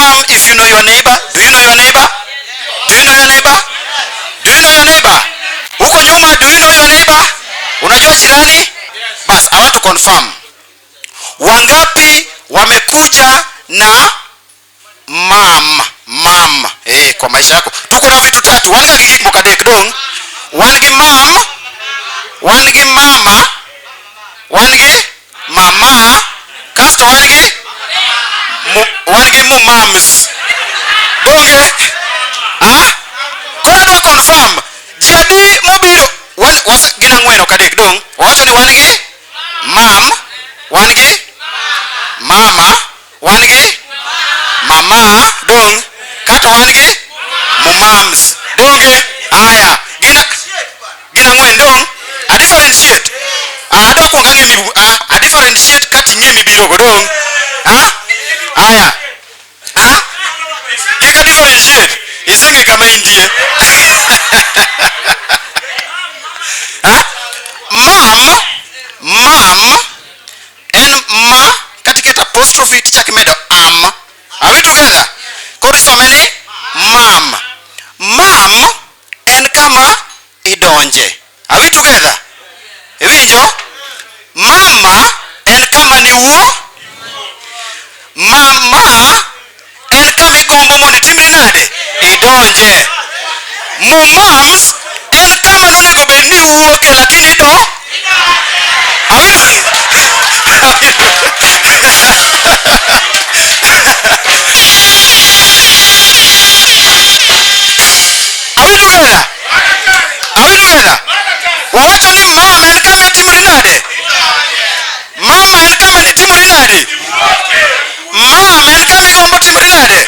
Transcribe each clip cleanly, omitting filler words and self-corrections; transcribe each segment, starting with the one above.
confirm if you know your neighbor. Do you know your neighbor? Do you know your neighbor? Do you know your neighbor? Huko nyuma, do you know your neighbor? Unajua jirani? Bas, I want to confirm. Wangapi wamekuja na mam mam kwa maisha yako? Tuko na vitu tatu. Wan gi gik moko adek dong. Wan gi mam, wan gi mama, wan gi mama, kasto wan gi wan gi mumams. Donge? Ah? Koro adwa confirm. Ji adi mobiro wan gin ang'wen ok adek dong. Wawacho ni wan gi mam, wan gi mama, wan gi mama dong, kato wan gi mumams. Donge? Aya, gin ang'wen dong. A differentiate. Adwa kuongo ang'e mi a differentiate kati ng'e mibiro go dong. Ah? Aya. Ah? Kik a differentiate. Iseng'e kama intie. Ah? Mam, mam en ma katiketa apostrophe tichak imedo am. Are we together? Koro isome ni mam. Mam en kama idonje. Are we together? Iwinjo? Mama en kama niwuo. Mama en kama igombo mondo itimri nade? Idonje. Mumams en kama nonego bed ni iwuoke lakini ido. Are we Are we together? Are we together? Wawacho ni mama en kama itimori nade? Mama en kama nitimori nade? Mam en kama igombo timori nade?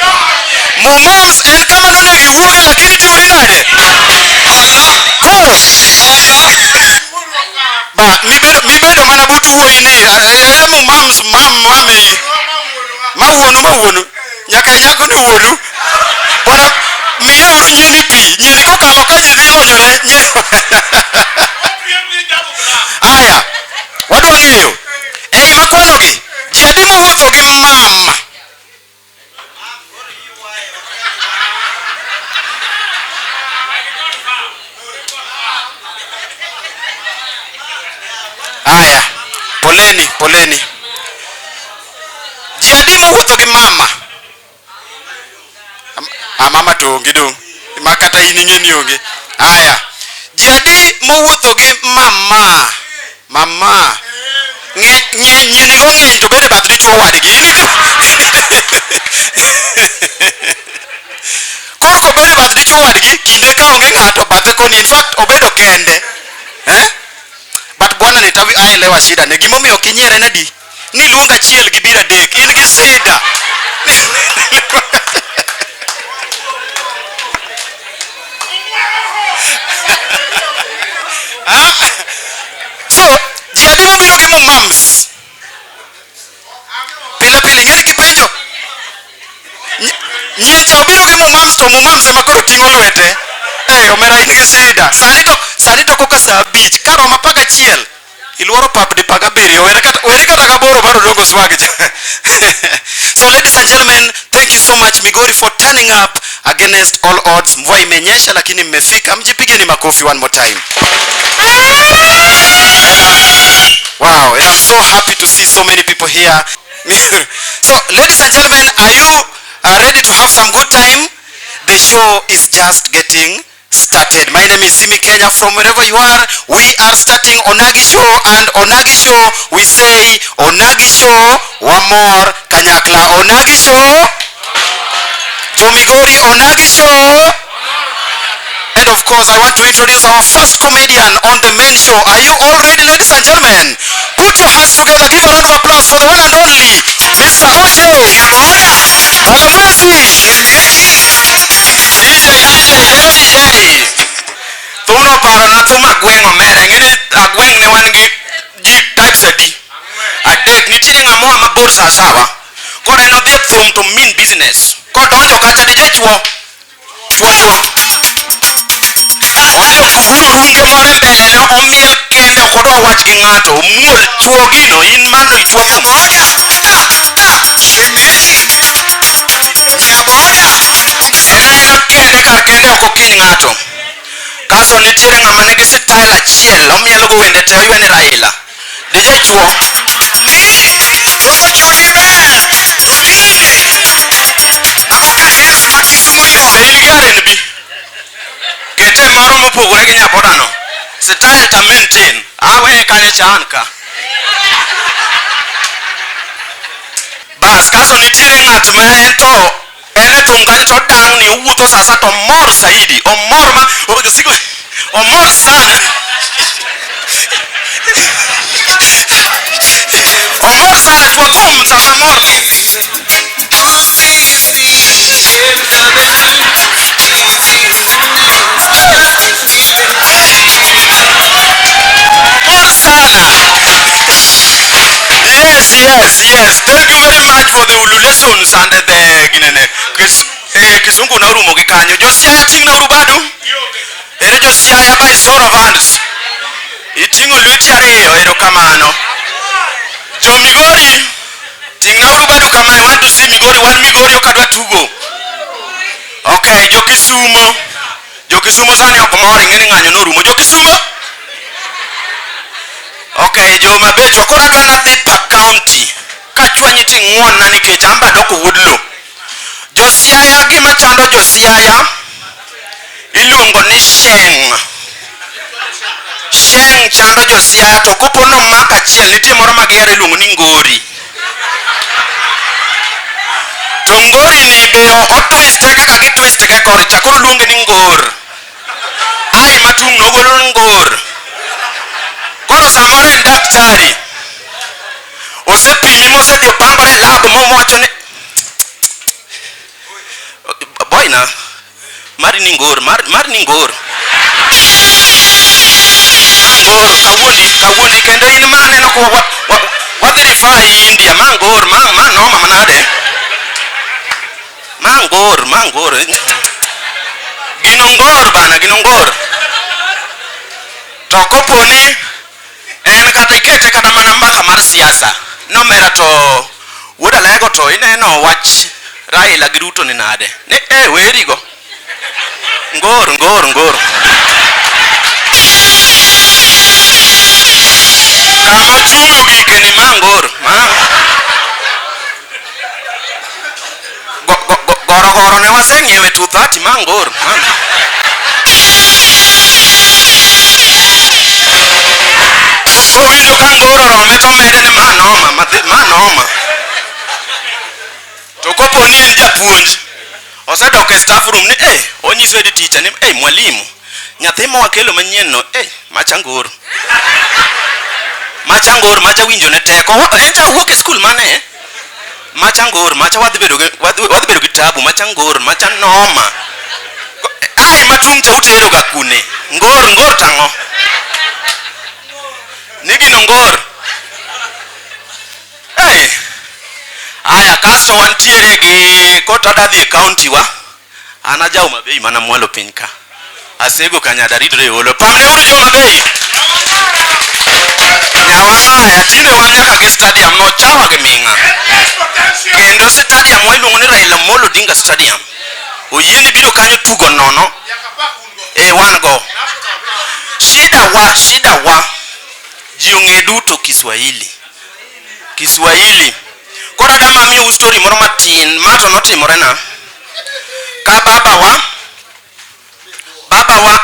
Mumams en kama nonego iwuoge lakini itimori nade? Koro ba mibedo mana but wuoyi ni mumams mam mam ei ma wuonu ma wuonu nyaka nyako ni wuonu bwana miye uru nyieni pi nyieni kokalo ka ji dhi lonyore nyieni. Aya, wadwa ng'eyo ei makwanogi ji adi mowuotho gi mama? Aya, poleni poleni. Ji adi mowuotho gi mama? A mama to onge dong. Ma kata in ing'e ni onge. Aya, ji adi mowuotho gi mama? Mama. Nyieni go ng'eny to bede bath dichuo wadgi. In Koro kobedo bath dichuo wadgi, kinde ka onge ng'ato bathe koni, in fact obedo kende. Eh? But bwana ni tawi aelewa shida ne. Gimomiyo ok inyiere nadi? Ni luong achiel gi biro adek. In gi sida. Ah? So, ji adi mobiro gi mumams? Pile pile ing'e ni kipenjo nyiecha obiro gi mumams to mumams ema koro ting'o lwete. Omera in gi sida. Sani to koka saa 5 karomo 11 iluoro pap di paga 7 were kata gaboro baro dongo swag cha. So ladies and gentlemen, thank you so much Migori for turning up against all odds. Mvua imenyesha lakini mmefika. Mjipigeni makofi one more time. Wow, and I'm so happy to see so many people here. So ladies and gentlemen, are you ready to have some good time? The show is just getting started. My name is Simi Kenya. From wherever you are, we are starting Onagi Show, and Onagi Show, we say Onagi Show, one more Kanyakla. Onagi Show, Jomigori Onagi Show. And of course, I want to introduce our first comedian on the main show. Are you all ready, ladies and gentlemen? Put your hands together, give a round of applause for the one and only Mr. OJ Balamwezi. DJ, DJ, hello DJ. Thumno paro na thum agweng' omera. Ing'e ni agweng' ne wan gi ji types adi? Adek. Nitiere ng'ama oa mabor sawasawa. Koro en odhi e thum to mean business. Kodonjo kacha DJ chuo. Chuo chuo. Odhi oguro runge moro e mbele ne omiel kende ok odwa wach gi ng'ato. Omuol chuo gino in mano ichuo thum. ng'ato. Kasto nitiere ng'ama nigi style achiel, omielo go wende te, oywe ni Raila. DJ chuo. Thumbo chuni ber. Tinde. Ang'o ka dance ma Kisumu Be ywak? in gi R&B? Kete moro mopogore gi nyapodano. Style ta maintain. Aweye kanyo chan ka. Bas, kasto nitiere ng'at ma en to en e thum kanyo to odang'ni owuotho sasa to omor saidi. Omor ma siko omor sana. Omor sana chwa thum sama mor no. Omor sana. Yes. Thank you very much for the ululations and the ginene. Kizungu na urumo gi kanyo. Josiaya ting'na uru badu. Ere Josiaya by show of hands. Iting'o lweti ariyo, erokamano. Jo Migori, ting'na uru badu kama I want to see Migori. Wan Migori ok adwa tugo. Okay, jo Kisumo. Jo Kisumo sani ok mor, ing'e ni ng'anyo norumo. Jo Kisumo. Okay, jo Mabechwa, koro adwa nadhi per county. Kachwanyi ting'won-na nikech an be adoko wuod lo. Jo Siaya, gima chando jo Siaya iluongo ni Sheng. Sheng chando jo Siaya to kopo nomak achiel nitie moro ma gihero iluongo ni Ngori. To Ngori ni be otwiste kaka gitwiste ga koni cha koro luonge ni Ngor. Ai matung' nogolo ni Ngor. Koro samoro en daktari. Osepimi mosedhi opangore e lab mowacho ni boyna mari ni ngor mar ni ngor. Ma ngor kawuondi kawuondi kendo in ma aneno ka wadhi refer India ma ngor ma noma manade. Ma ngor ma ngor. Gino ngor bana gino ngor. To koponi en kata ikete kata mana mbaka mar siasa nomera to wuod Alego to ineno wach Raila gi Ruto ni nade? Ni eh werigo. Ngor ngor ngor. Kama ochung'e ogike ni ma ngor. Ma. Go, go, go, goro goro ne waseng'iewe 230 ma ngor. Ma. Kowinjo ka ngor orome to omede ni ma noma, ma noma. To kopo ni en japuonj, osedok e staff room ni eh, onyiso head teacher ni eh, mwalimu, nyathi ma wakelo manyien no eh, macha ngor. Macha ngor, macha winjo ne tek. En cha owuok e skul mane? Macha ngor, macha wadhi bedo gi tabu, macha ngor, macha noma. Ai matung' cha utero ga kune? Ngor, ngor tang'o? Ni gino ngor. Hey. Aya, kasto wantiere gi kota dadhi e county wa. An aja Homa Bay mana mwalo piny ka. Asego Kanyada ridre e olo. Pamne uru jo Homa Bay. Nyawang'aya tinde wan nyaka gi stadium nochawa gi ming'a. Kendo stadium wa iluongo ni Raila Amolo Odinga Stadium. Oyieni biro kanyo tugo nono. E wan go. Shida wa. Ji ong'e duto Kiswahili. Kiswahili. Koro adwa mamiu story moro matin ma to notimore na. Ka babawa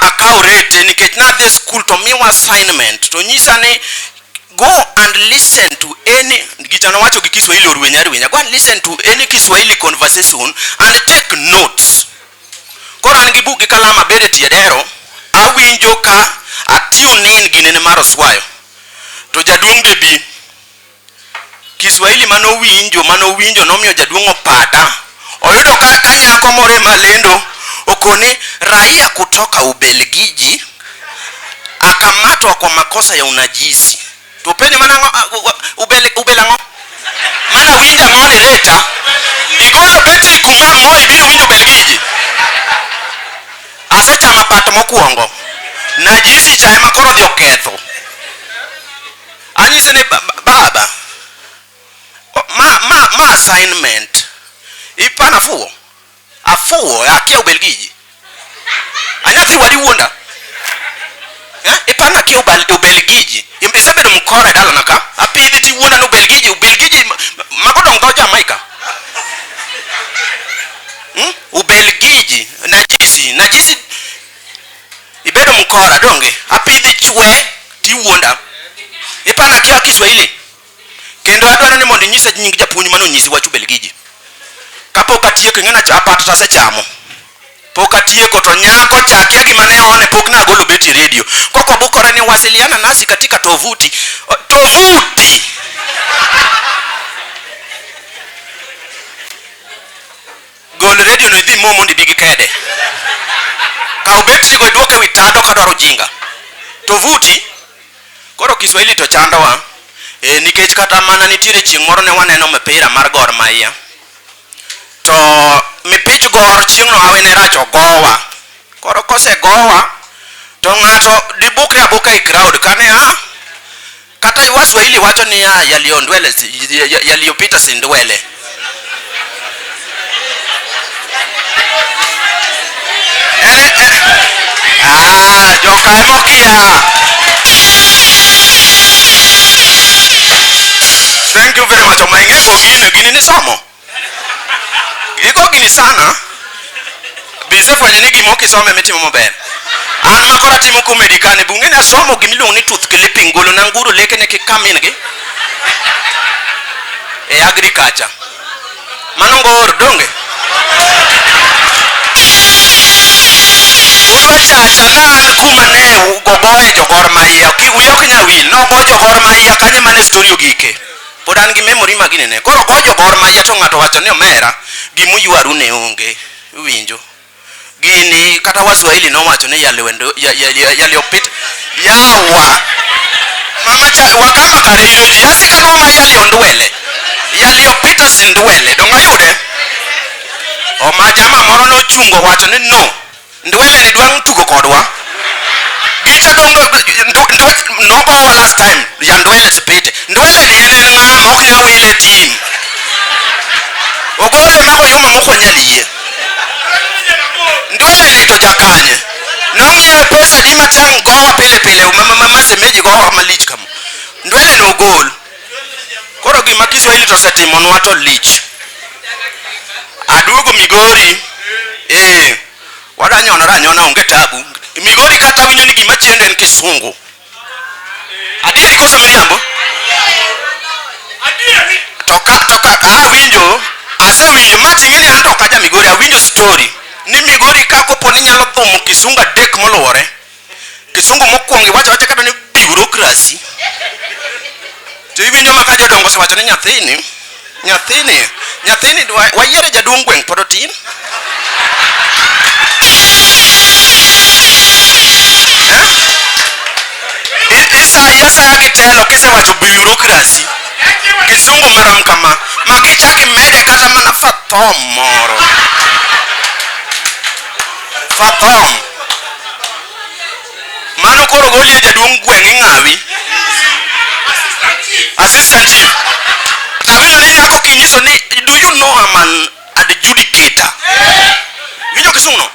akaw rete nikech nadhi e skul to miwa assignment to nyisa ni go and listen to any gicha nowacho gi Kiswahili orwenya arwenya go and listen to any Kiswahili conversation and take notes. Koro an gi buk gi kalam abedo e tie dero awinjo ka a tune in ginene mar Oswayo to jaduong' de bi Kiswahili manowinjo nomiyo jaduong' opada oyudo ka nyako moro ema lendo okoni raia kutoka Ubelgiji akamatwa kwa makosa ya unajisi to penjo mana ang'o ubel ang'o mana winjo ang'o ni reta igolo betri kuma moi biro winjo Ubelgiji asechamo apat mokwongo najisi cha ema koro odhi oketho anyise ni baba ma assignment ipana afuwo afuwo akia Ubelgiji Anyathi wadi wuonda. Ipana kia Ubelgiji. Isebedo mkora e dalana ka. Apidhi tiwuonda ni Ubelgiji, Ubelgiji mago dong' dho Jamaica. Ubelgiji, najisi, najisi ibedo mkora donge. Apidhi chwe tiwuonda. Ipana kia Kiswahili. Kendo adwaro ni mondo inyisa nying japuonj mane onyisi wach Ubelgiji. Kapok atieko ing'e ni apat to asechamo. Pok atieko to nyako cha kia gima ne one pok nagolo beti e redio. Koko bukore ni wasiliana nasi katika tovuti. Tovuti. Gol redio no idhi mo mondo ibi gi kede. Kaw betri go iduok ewi tado kadwaro ujinga. Tovuti. Koro Kiswahili to chandowa. Nikech kata mana nitiere chieng' moro ne waneno mipira mar Gor Mahia. To mipich Gor chieng'no hawi ne rach ogowa. Koro kosegowa to ng'ato dibukre abuka e crowd kane a kata Waswahili wacho niya yaliyo ndwele yaliyopita si ndwele. Joka emokia. Thank you very much. Oma ing'e go gini, gini nisomo. Igo gini sana. Bisefwenyo ni gima ok isome mitimo maber. An ma koro atimo comedy kane bunge ni asomo gimiluongo ni tooth clipping golo na nguro leke ne kik kamin gi. E agriculture. Mano ngor donge? Udwa chacha na an kuma ne gogoye jo Gor Mahia. Wiya ok nyal wil. Nogo jo Gor Mahia kanyo mane story ogike. Pod an gi memory mag ginene. Koro go jo Gor Mahia to ng'ato wacho ni omera gimuywaru ne onge. Iwinjo? Gini kata Waswahili nowacho ni yaliyopita yawa mama cha wakamba kare iro ji asika no ma yaliyondwele yaliyopita si ndwele dong ayude oma jama moro nochungo wacho ni no ndwele ni dwang' tugo kodwa gicha dong nogowa last time ya ndwele sipite ndwele ni en en ng'ama ok nyal wile team ogole mago yuma mok wanyal yie ndwele ni to jakanye nong'iewe pesa di matiang' gowa pile pile ma semeji gowa malich kama ndwele no ogol koro gima Kiswahili to osetimonwa to lich aduogo Migori wadanyonore anyona onge tabu Migori kata winjo ni gima chendo en kisungu adieri koso miriambo to ka awinjo asewinjo ma ting'e ni an to ok aja Migori awinjo story ni Migori ka kopo ni nyalo thumo kisungu adek moluwore kisungu mokwongo iwacho awacha kata ni bureaucracy to iwinjo ma ka jodongo osewacho ni nyathini nyathini nyathini wayiere jaduong' gweng' pod otin Isayi asaya gi telo kisewacho bureaucracy kisungu marom kama ma kichak imede kata mana fathom moro fathom mano koro golie jaduong' gweng' ing'awi assistant chief tawinjo ni nyako kinyiso ni do you know I'm an adjudicator winjo kisungu no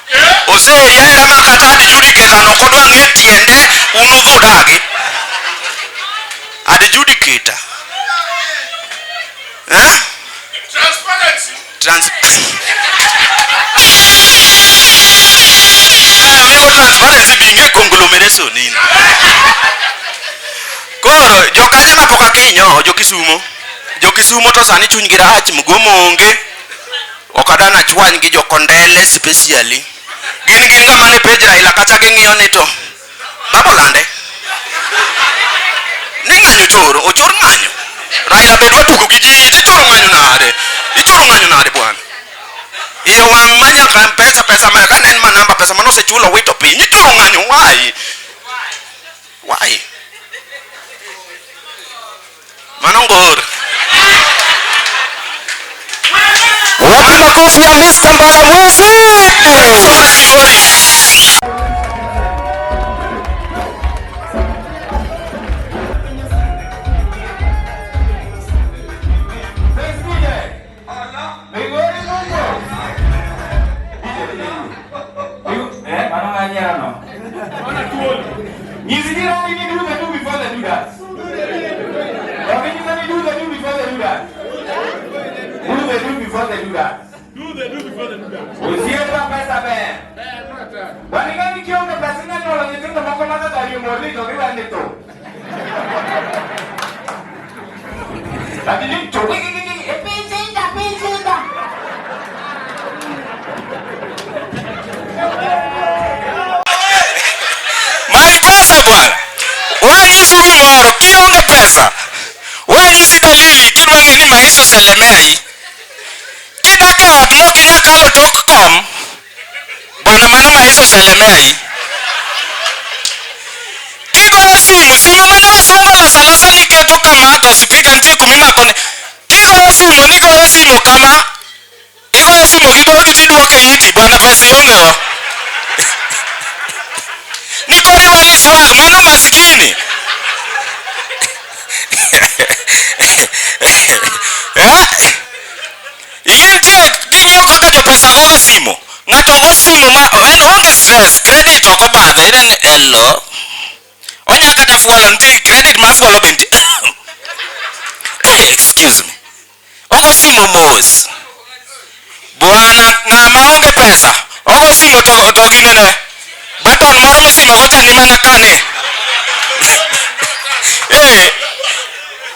oseri ahera ma kata adjudicator no ok odwa ng'e tiende un udhudagi adjudicator eh? Transparency. Trans amigo transparency binge conglomeration in koro jokanye ma pok akinyo jo Kisumo jo Kisumo to sani chunygi rach mgomo onge ok adwa nachwany gi jokondele specially gin ng'ama ne page Raila kacha ging'iyo ni to baba olande ni ng'anyo ochoro ochor ng'anyo Raila be dwa tugo gi ji tichoro ng'anyo nade ichoro ng'anyo nade bwana iye wang' ma nyaka pesa pesa ma ka ne en manamba pesa mane osechulo wito piny ichoro ng'anyo why why mano ngor Wapi makofi ya Mr. Mbalamwezi? So much Migori. Mano ng'anya. Ano. Nyis jirani ni do the do before the do that. Ok nyisa ni do the do before the do that. Do the do before the do that. Do the do before the do that. Osiepa pesa ber. Wan ing'e ni kionge pesa inya nyuolo nyithindo moko ma ka gari omorni to giwe ni tho. Lakini to e piny sida, piny sida. Many pesa bwana. Wanyisu gimoro, kionge pesa. Wanyisi dalili kidwa ng'e ni maisha oselemei. Kidak e ot mok inya kalo tok kom, bwana mano maisha oselemei. Kigoyo simu, simu mane wasungu oloso alosa ni keto kama to speaker nitie kumimako ne. Kigoyo simu, nigoyo simu kama, igoyo simu gi dhogi tiduoke iti, bwana pesa ionge go. Ni koro iweni swag, mano maskini. Eh? Ing'e nitie king'iyo kaka jopesa goga simu. Ng'ato go simu ma en onge stress, credit ok obadhe, en hello. Onya kata fuolo, nitie credit mar fuolo be nitie. Hey, excuse me. Ogo simu mos. Bwana ng'ama onge pesa, ogo simu to ginene. Button moro misimo go cha ni mana kane. Eh.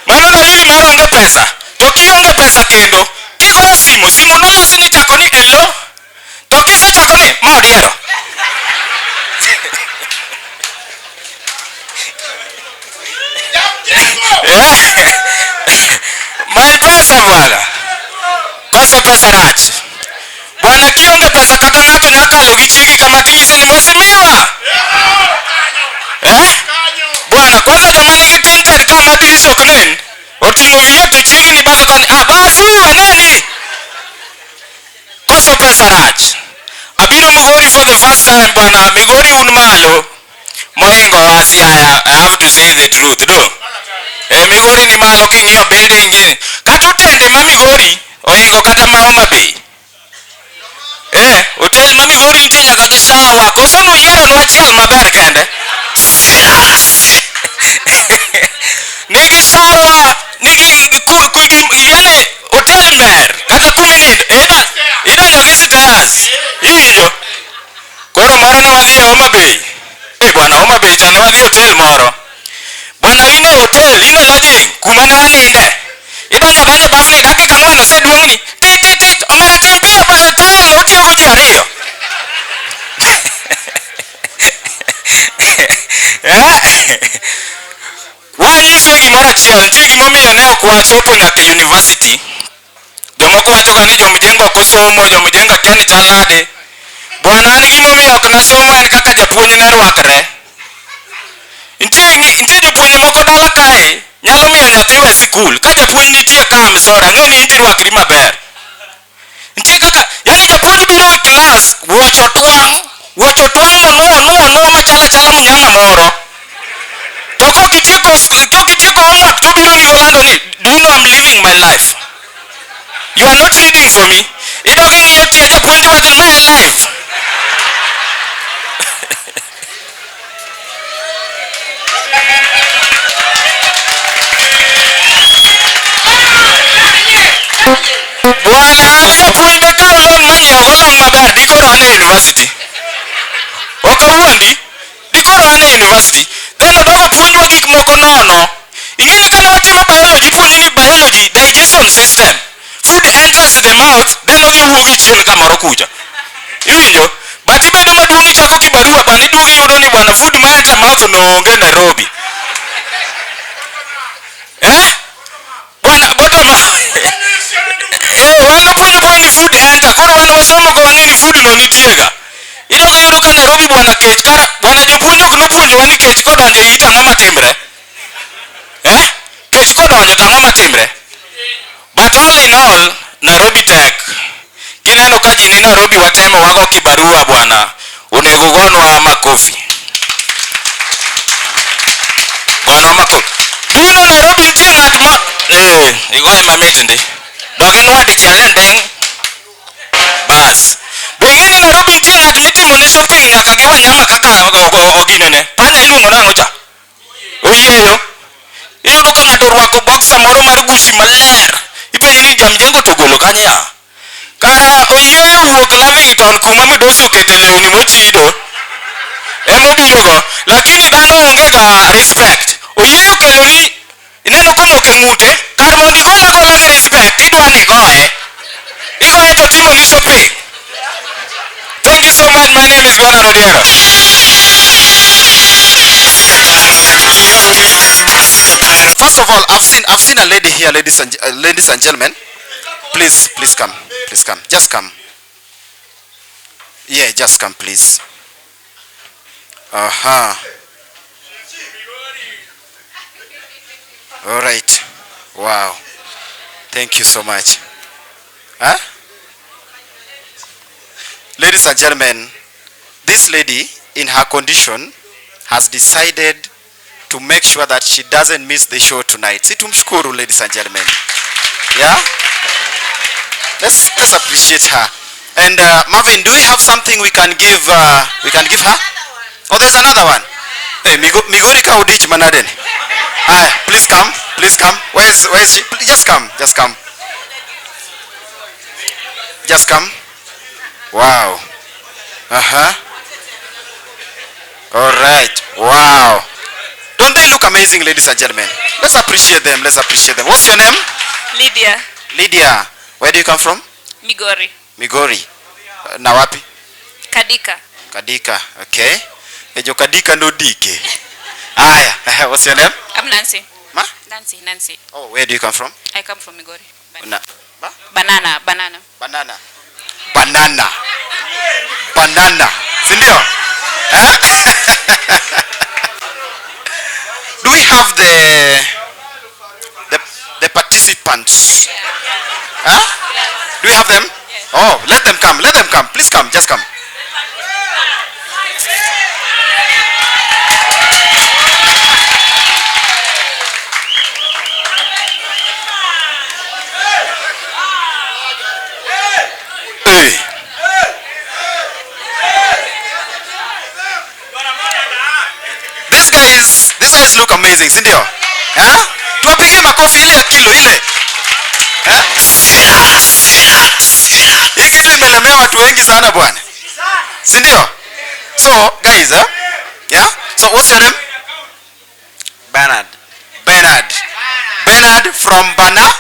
Mano dalili mar onge pesa. To kionge pesa kendo, kigoyo simu, simu nolosi ni chako ni hello. To kisechako ni ma odiero. Many pesa bwana. Koso pesa rach. Bwana kionge pesa kata ng'ato nyalo kalo gi chiegi kama tinyise ni mheshimiwa. Eh? Bwana kwanza joma nigi tinted kama dirisha ok nen. Oting'o wiye to chiegi ni bathe koni. Ah basi waneni. Koso pesa rach. Abiro Migori for the first time bwana. Migori un malo. Mohingo wa Siaya. I have to say the truth do. E Migori ni malo king'iyo building gi. Kata otende ma Migori ohingo kata ma Homa Bay. Eh, hotel ma Migori nitie nyaka gi sawa. Koso nuyieronwa achiel maber kende. Nigi sawa, nigi ku, ku, yani hotel mer kata kuminindo idonjo gi stairs. Iwinjo? Koro moro ne wadhi e Homa Bay. Eh bwana Homa Bay cha ne wadhi e hotel moro. Bwana in e hotel, in e lodging, kuma ne waninde. Idonjo adonja e bafni dakika ang'wen oseduong'ni. Tit tit tit, omera tim piyo pa towel otiyogo ji ariyo. Eh? Wanyisue gimoro achiel, nitie gimomiyo ne ok wachopo nyaka e university. Jomoko wacho ga ni jomjengo ok osomo, jomjengo akia ni chal nade. Bwana an gimomiyo ok nasomo en kaka japuonj ne rwakre. Nitie jopuonje moko dala kae nyalo miyo nyathi we sikul. Ka japuonj nitie ka, I'm sorry, ang'e ni in tirwakri maber. Nitie kaka, yani japuonj biro e klas, wuoch otwang', wuoch otwang' monuo nuo nuo machalo achala mnyama moro. To kok itieko homework to biro ni golando ni, do you know I'm living my life? You are not reading for me. Idok ing'iyo tie japuonj tiwacho ni ma en life. Bwana an japuonj dakaw loan manyiew go long maber dikoro an e university. Ok awuondi, dikoro an e university. Then odogo puonjwa gik moko nono. Ing'e ni kane watimo biology, ipuonji ni biology, digestion system. Food enters the mouth, then odhi owuok e chien kamoro kucha. Iwinjo? But ibedo maduong' ichako kibarua bwana iduogo iyudo ni bwana food ma enter mouth no onge Nairobi. Eh? Bwana bottom Eh, wan nopuonjo puonj ni food enter. Koro wan wasomo go wang'e ni food no nitie ga. Idok iyudo ka Nairobi bwana kech kara bwana jopuonj ok nopuonjowa ni kech kodonjo e it ang'o matimre. Eh? Kech kodonjo to ang'o matimre? But all in all, Nairobi tek. Kineno ka ji ni Nairobi watemo wago kibarua bwana, onego gonwa makofi. Gonwa makofi. Do you know Nairobi nitie ng'at ma eh igoye mamit ndi. Dog inwa dichiel ni nding'. Bas. Be ing'e ni Nairobi nitie ng'at mitimo ne shopping nyaka Nyaka gi wanyama kaka oginene. Panya iluongo nang'o cha? Oyieyo. Iyudo ka ng'ato orwako boxer moro mar Gucci maler. Ipenje ni jamjengo to ogolo kanye ya? Kara oyieyo wuok Lavington kuma midosi okete lewni mochido. Emobirogo. Lakini dhano onge ga respect. Oyieyo keloni ineno komoko e ng'ute. Kar mondo igole agola gi respect, idwa ni igoye. Igoye to timoni shopping. Thank you so much. My name is Bernard Odiero. First of all, I've seen a lady here, ladies and gentlemen. Please, please come. Please come. Just come. Yeah, just come, please. Aha. All right. Wow. Thank you so much. Huh? Ladies and gentlemen, this lady, in her condition, has decided to make sure that she doesn't miss the show tonight. Si tumshukuru, ladies and gentlemen. Yeah? Let's appreciate her. And Marvin, do we have something we can give her? Oh, there's another one. Hey, Migori ka udich manaden. Ah, please come. Please come. Where is she? Please, just come. Just come. Just come. Wow. All right. Wow. Don't they look amazing, ladies and gentlemen? Let's appreciate them. Let's appreciate them. What's your name? Lydia. Lydia. Where do you come from? Migori. Migori. Na wapi? Kadika. Kadika. Okay. Ejo Kadika ndo dike. Aya. What's your name? I'm Nancy. Ma? Nancy, Nancy. Oh, where do you come from? I come from Migori. Na ba? Banana, banana. Banana. Banana. Banana. Si ndio? Eh? Do we have the participants? Huh? Do we have them? Oh, let them come. Let them come. Please come. Just come. Hey. These guys look amazing, si ndio? Eh? Tuwapigie makofi ile ya kilo ile. Eh? Hii kitu imelemea watu wengi sana, bwana. Si ndio? So, guys, eh? Yeah? So, what's your name? Bernard. Bernard. Bernard from Bana?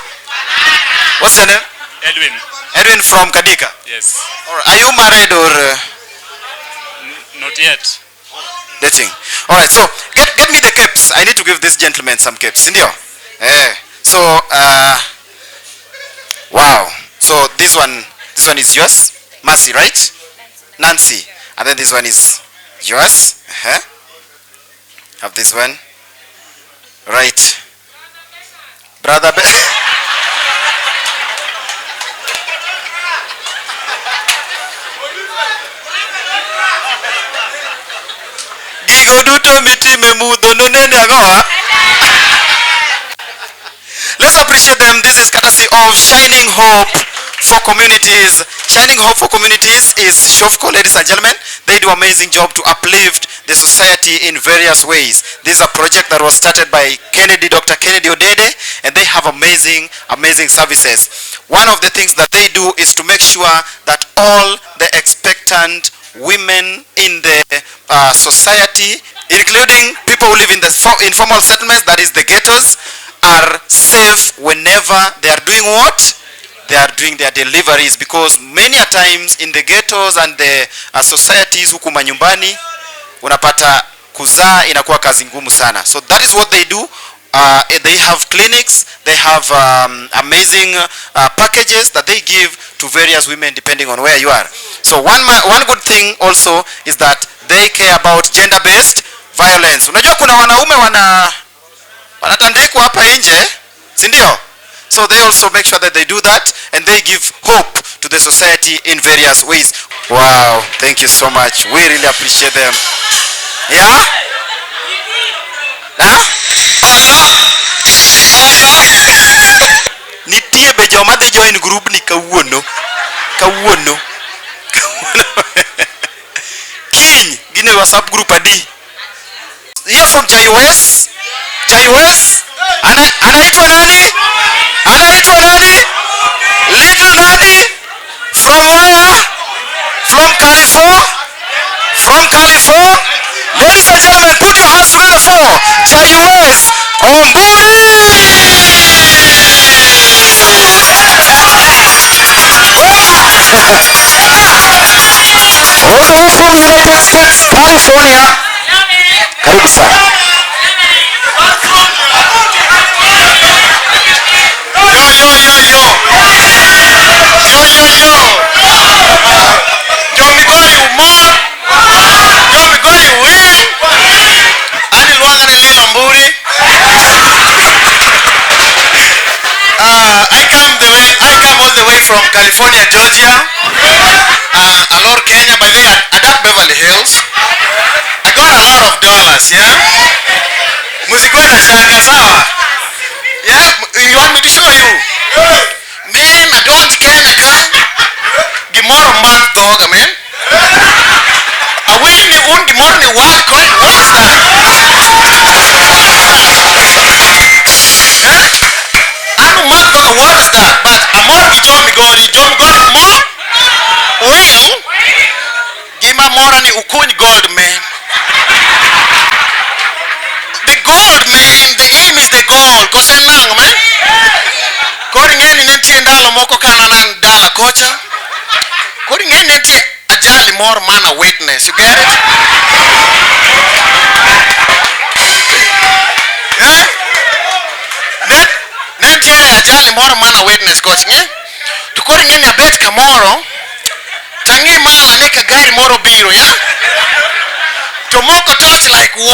What's your name? Edwin. Edwin from Kadika. Yes. All right. Are you married or Not yet. Dating? All right. So get me the caps. I need to give this gentleman some caps. Ndio? Eh. So wow. So this one is yours, Mercy, right? Nancy. And then this one is yours. Have this one. Right. Brother. Gigo duto mitime mudho nonene ang'owa. Let's appreciate them. This is courtesy of Shining Hope for Communities. Shining Hope for Communities is Shofco, ladies and gentlemen. They do amazing job to uplift the society in various ways. This is a project that was started by Kennedy, Dr. Kennedy Odede, and they have amazing, amazing services. One of the things that they do is to make sure that all the expectant women in the society, including people who live in the informal settlements, that is the ghettos, are safe whenever they are doing what? They are doing their deliveries, because many a times in the ghettos and the societies huku manyumbani unapata kuzaa inakuwa kazi ngumu sana. So that is what they do. They have clinics, they have amazing packages that they give to various women depending on where you are. So one good thing also is that they care about gender-based violence. Unajua kuna wanaume wanatandikwa hapa nje, si ndio? So they also make sure that they do that and they give hope to the society in various ways. Wow, thank you so much. We really appreciate them. Yeah? Huh? Allah! Allah! Nitie be joma dhi join group ni kawuono. Kawuono. Kawuono. Kiny. WhatsApp group adi. Here from JUS. JUS. Anaitwa nani? Anaitwa nani? Little nani? From where? From California? From California? Ladies and gentlemen, put your hands together for JUS Omburi! All the way from United States, California. Karibu sana. Yo, yo, yo, yo. Yo, yo, yo. Jo Migori umor. Jo Migori win. An iluonga ni Lilo Mburi. I come all the way from California, Georgia. Alor Kenya, by the way, adak Beverly Hills. I got a lot of dollars, yeah? Msikuwe na shaka, sawa? Yeah, you want me to show you? Man, I don't Kenya ka. Gimoro mak dhoga, man. Awinj ni un gimoro ni Worldcoin. What is that? Eh? An umak dhoga, what is that? But amor gi jo Migori. Jo Migori mor? Win? Gima mora ni ukuny gold, man. The gold, man. The aim is the gold. Kose nang'o, man? Koro ing'e ni nitie ndalo moko kana nan dala kocha. Koro ing'e ni nitie ajali moro mana witness. You get it? Eh? Ne nitiere ajali moro mana witness kocha, ing'e? To koro ing'e ni abet kamoro, tang'i malo ane ka gari moro biro, ya? To moko torch like, wow.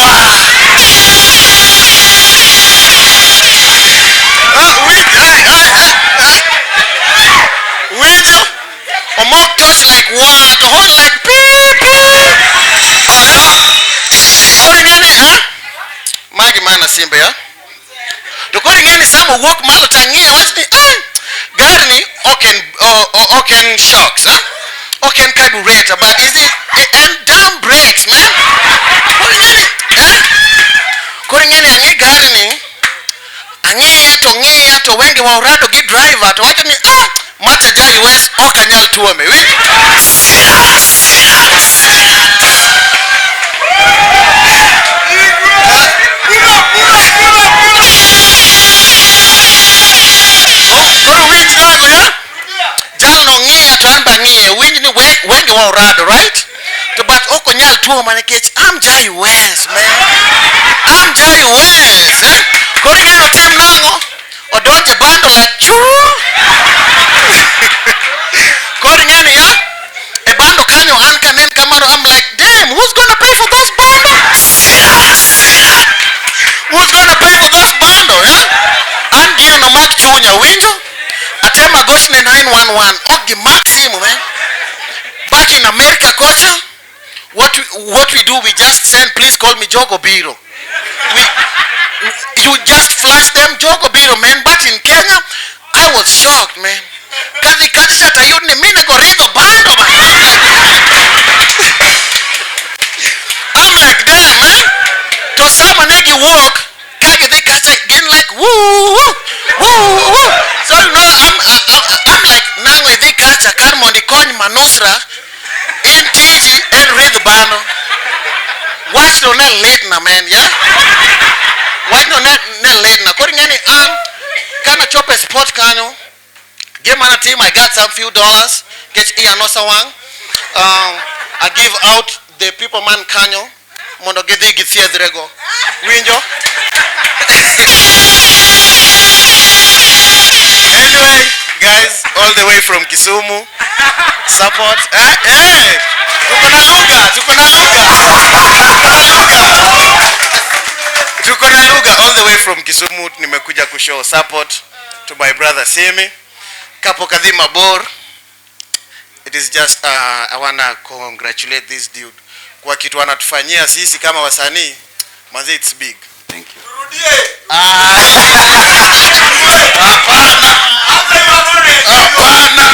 Ah, winj, ah, ah, ah, ah. Winjo? Omok torch like wow, to horn like beep, beep. Koro ing'e ni, ah? Magi mana simbe, ya? To koro ing'e ni sama owuok malo tang'iye wach ni, ah, gari ni ok en, ok en shocks, ah? Ok en carburetor, but is it en dam brakes, man? Koro ing'e ni, eh? Koro ing'e ni ang'i gari ni, ang'iye to ng'iya to wenge wa orado gi driver to wacho ni, ah, macha ja US ok anyal tuome. Winjo? Koro winj nang'o ya? Jalno ng'iya to an be ang'iye. Winj ni wenge wa orado, right? To but ok onyal tuoma nikech I'm ja US, man. I'm ja US, eh? Koro ing'e ni otim nang'o? Odonjo e bando like chuu. Koro ing'e ni ya? E bando kanyo an kanen kamano I'm like, damn, who's gonna pay for those bando? Who's gonna pay for those bando, yeah? An gino nomak chunya, winjo? Atemo agochne 911, ok gimak simu, man. Back in America kocha, what we do, we just send, please call me Jogo Biro. You just flash them, Jogo Biro, man. But in Kenya, I was shocked, man. Kadhi kacha tayud ni mine go ridho bando, man. I'm like, damn, man. To sama ne giwuok, ka gidhi kacha, gin like, woo, woo, woo, woo. So, you know, I'm like, nang'o idhi kacha kar mondo ikony manusra, in tiji en ridh bando. Wachno ne litna, man, yeah? Wachno ne litna. Koro ing'e ni an, kanachopo e spot kanyo, gima natimo, I got some few dollars, nikech iya nosewang'. I give out the people man kanyo, mondo gidhi githiedhrego. Winjo? Anyway, guys, all the way from Kisumu, support. Eh, eh, tuko na lugha, tuko na lugha, tuko na lugha, tuko na lugha. All the way from Kisumu, nimekuja kushow support to my brother Simi. Kapok adhi mabor. It is just I wanna congratulate this dude kwa kitu anatufanyia sisi kama wasanii. Manze, it's big. Thank you. Ah. Hapana. Hapana.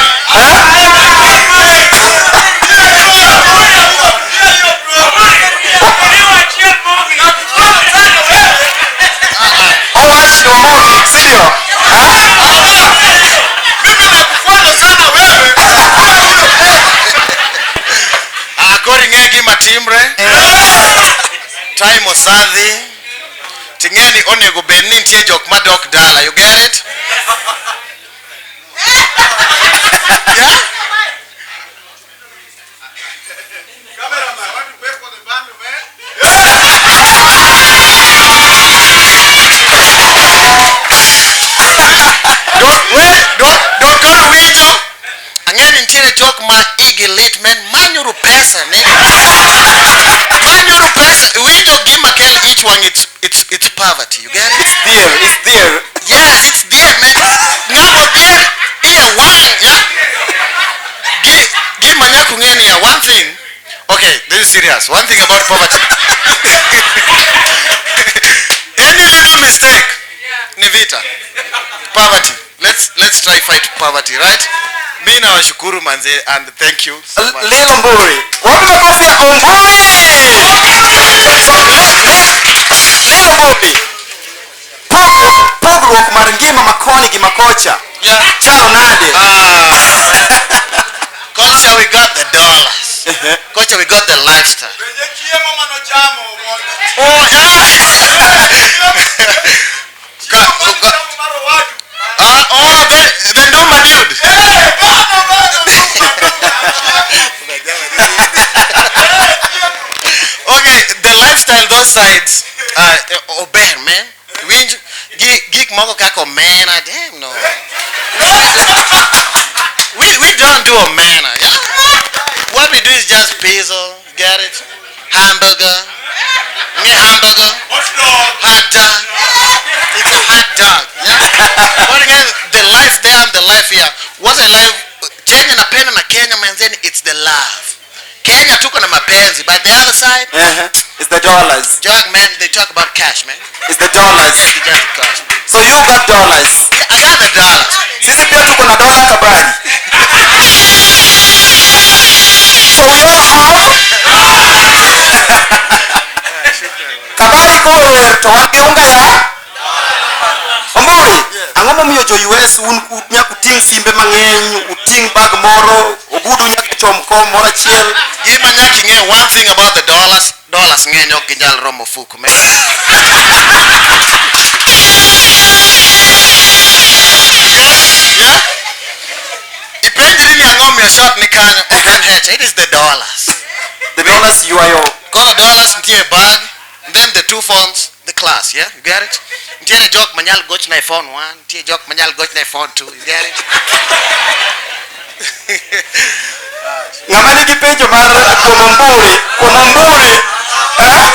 gima timre. Time osadhi. Ting'eni onego bed ni nitie jok madok dala. You get it? Yeah? Cameraman, want to pay for the band, man? Don't koro winjo. Ang'e ni nitiere jok ma igi lit men manyuru pesa ne. Manyuru pesa. Winjo gima kel ich wang' it's poverty. You get it? It's there, it's there. Yes, it's there, man. Ng'amo dhier iye wang', yeah? Gima nyaka ung'e niya, one thing. Okay, this is serious. One thing about poverty. Any little mistake, ni vita. Poverty. Let's try fight poverty, right? Mi nawashukuru manze and thank you so much. Lil Omburi. Wapi makofi ya Omburi? So, Lil Omburi. Pogruok mar ngima makoni gi makocha. Yeah. Chalo nade? Ah. Kocha we got the dollars. Kocha we got the lifestyle. Penye chiemo manochamo mondo. Oh yeah. Chiemo manochamo mar owadu. Ah, oh, the Nduma dude. Eh, bano, bano, Nduma, Nduma, chiemo. Okay, the lifestyle those sides ober man. Winj gik moko kaka omena, damn no. We don't do omena, yeah? What we do is just pizza, get it? Hamburger. Me hamburger. Hot dog. Hot dog. It's a hot dog, yeah? But again, the life there and the life here. What's a life? Kenya napenda na Kenya manzeni, it's the love. Kenya tuko na mapenzi, but the other side, It's the dollars. Jog man, they talk about cash, man. It's the dollars. Yes, just the cash. So you got dollars. Yeah, I got the dollars. Sisi pia tuko na dola kabari. So we all have Kabari koro wer to wan gi unga ya Omburi, ang'o momiyo jo US un nyaka uting' simbe mang'eny, uting' bag moro, ogudu nyaka chom kom moro achiel. Gima nyaka ing'e one thing about the dollars, dollars ng'eny ok ginyal romo ofuku, man. Yeah? Ipenjri ni ang'o omiyo shot ni kanyo, ok en hecha, it is the dollars. The dollars you are your Koro dollars nitie e bag, then the two phones, the class, yeah? You get it? Nitiere jok manyal gochna e phone 1, nitie jok manyal gochna e phone 2, you get it? Ng'ama nigi penjo mar kuom Omburi, kuom Omburi. Eh?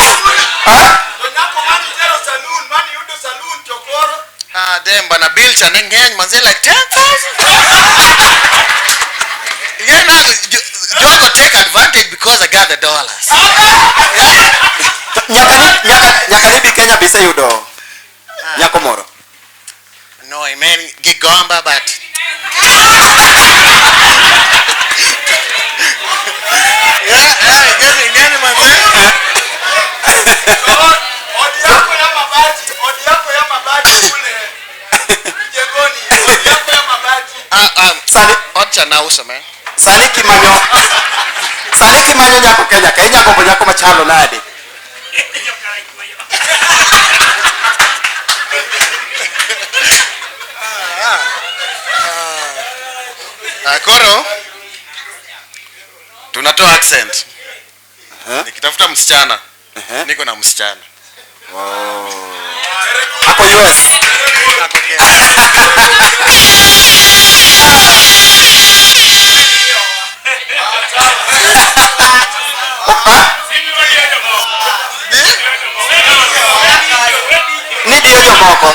Eh? To nyako mani tero saloon, mani yudo saloon to koro. Ah, damn, bana bill cha ne ng'eny manze like 10,000. Yeah, now jogo take advantage because I got the dollars. Yeah. Nyaka ni bi Kenya be iseyudo nyako moro. No, I mean gigomba, but yeah, ng'eny manze. To odi yako ya mabati, odi yako ya mabati kule Mjengoni, odi yako ya mabati. Ah, Sani od cha nauso, man. Sani kimanyo nyako Kenya ka inya gombo nyako machalo nade? Ah, koro tunatoa accent. Nikitafuta msichana, niko na msichana. Ako US. Ako Kenya. Ah? Eh? Ni diyo jomoko.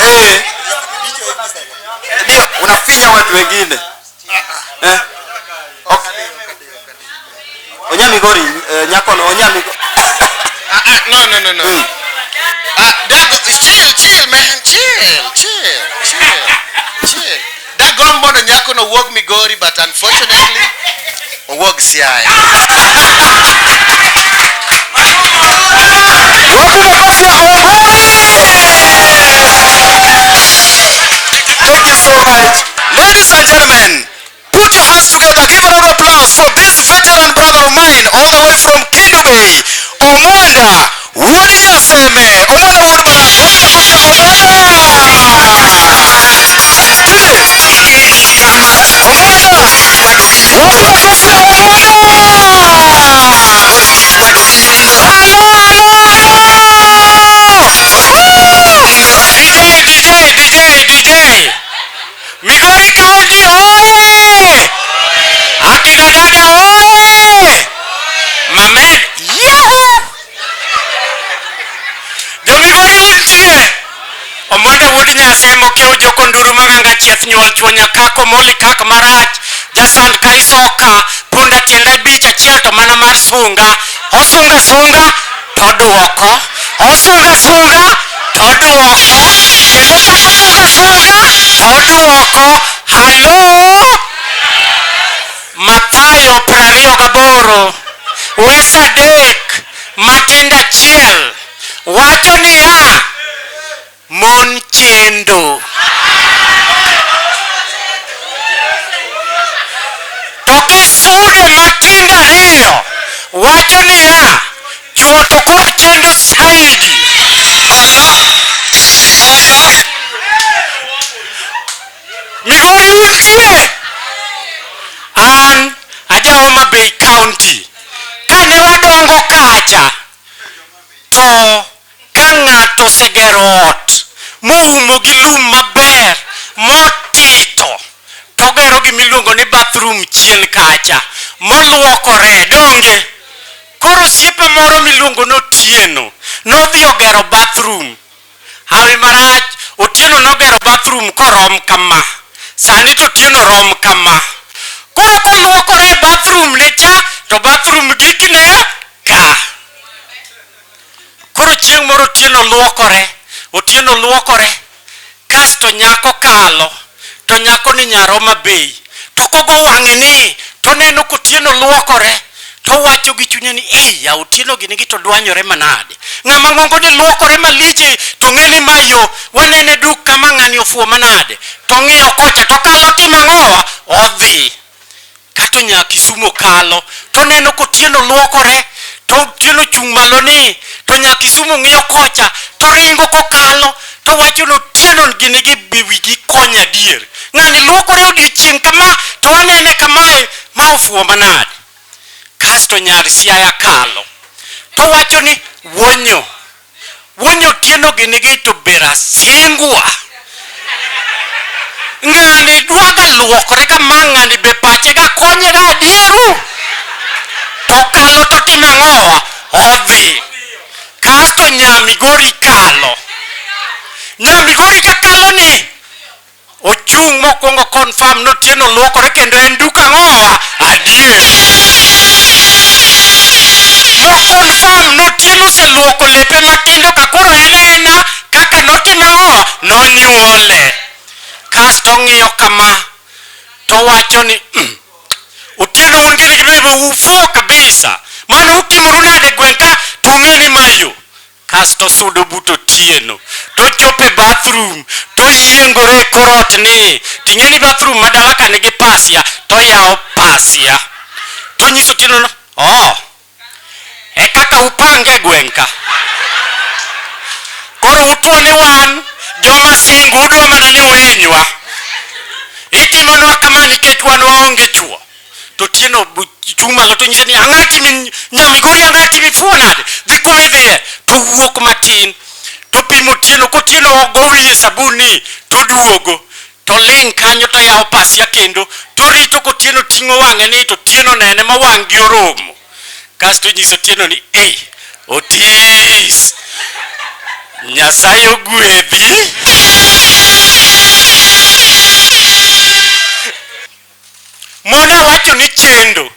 Eh. Ndio unafinya watu wengine. Eh. Ok. Onya Migori, nyako no onya Migori. Ah, ah, no. Ah, Dago, chill, chill, man, chill, chill, chill, chill. Dagombo mondo nyako no wuog Migori, but unfortunately, owuog Siaya. Wapi makofi ya Omburi? Thank you so much. Ladies and gentlemen, put your hands together, give a round of applause for this veteran brother of mine all the way way from Kendu Bay, Omwanda Wuod Nyaseme. Omwanda Wuod Barasa. Wapi makofi ya Omwanda? Omwanda. Wapi makofi ya Omwanda? Halo, halo, halo! DJ, DJ, DJ, DJ. Migori County oye! Akina dada oye! Mamen, yahoo! Jomigori untie! Omwanda wuod Nyasemo kiew joko nduru maganga chieth nyuol chuo nyakako moli kak marach jasand ka isoka punda tiende abich achiel to mana mar sunga osunga sunga to duoko osunga sunga to duoko kendo chako sunga sunga to duoko. Halo, Mathayo 28 wes 3 matindo 1 wacho niya, mon chendo to kisude matindo 2 wacho niya, chuo to koro chendo saidi. Allah. Allah. Migori untie? An aja Homa Bay County. Kane wadongo kacha to ka ng'ato osegero ot moumo gi lum maber motito, togero gimiluongo ni bathroom chien kacha moluokore donge. Koro osiepa moro miluongo ni Otieno nodhi ogero bathroom. Hawi marach, Otieno nogero bathroom korom kama. Sani to Otieno rom kama. Koro koluokore e bathroom ne cha, to bathroom gikne ka. Koro chieng' moro Otieno luokore, Otieno luokore, kasto nyako kalo, to nyako ni nyar Homa Bay. To kogo wang'e ni, to neno kotieno luokore, to wacho gi chunye ni, "Ei, ya Otieno gini gi to dwanyore manade. Ng'ama ng'ongo ni luokore malich to ng'e ni ma yo, wanene duk kama ng'ani ofuo manade." To ng'iyo kocha to kalo timo ang'owa? Odhi. Kato nya Kisumo kalo, to neno kotieno luokore, to Otieno chung' malo ni, to nya Kisumo ng'iyo kocha, to ringo kokalo, to wacho ni Otieno gini gi be wigi konyo adier. Ng'ani luokore odiochieng' kama, to wanene kamae, ma ofuo manade. Kasto nyar Siaya kalo, to wacho ni wuonyo, wuonyo Otieno gini gi to ber asingwa. Ng'ani dwaga luokore kama, ng'ani be pache ga konye ga adieru. To kalo to timo ang'owa? Odhi. Kasto nya Migori kalo. Nya Migori ka kalo ni, ochung' mokwongo confirm ni Otieno luokore kendo en duk ang'owa? Adier. Mo confirm ni Otieno oseluoko lepe matindo ka koro en ena kaka notimo ang'owa? Nonyuole. Kasto ong'iyo kama, to wacho ni, Otieno un gini gi bebe ufuo kabisa. Mano utimoru nade gweng' ka to ung'e ni mayo. Kasto sudo but Otieno to chopo e bathroom to yiengore e kor ot ni ting'e ni bathroom ma dala ka nigi pasia to yawo pasia to nyiso Otieno no, oh, e kaka upange e gweng' ka. Koro utwo ni wan joma singo udwa mana ni uhinywa. Itimonwa kama nikech wan waonge chuo. To Otieno chung' malo to nyise ni ang'a timi nya Migori, ang'a timi fuo nade? Dhi kuma idhiye. To wuok matin to pimo Otieno kotieno ogo wiye sabun ni to duogo to ling' kanyo to yawo pasia kendo to rito kotieno ting'o wang'e ni to Otieno nene ma wang' gi oromo. Kasto nyiso Otieno ni, "Ei, Otis, Nyasaye ogwedhi." Mon awacho ni chendo.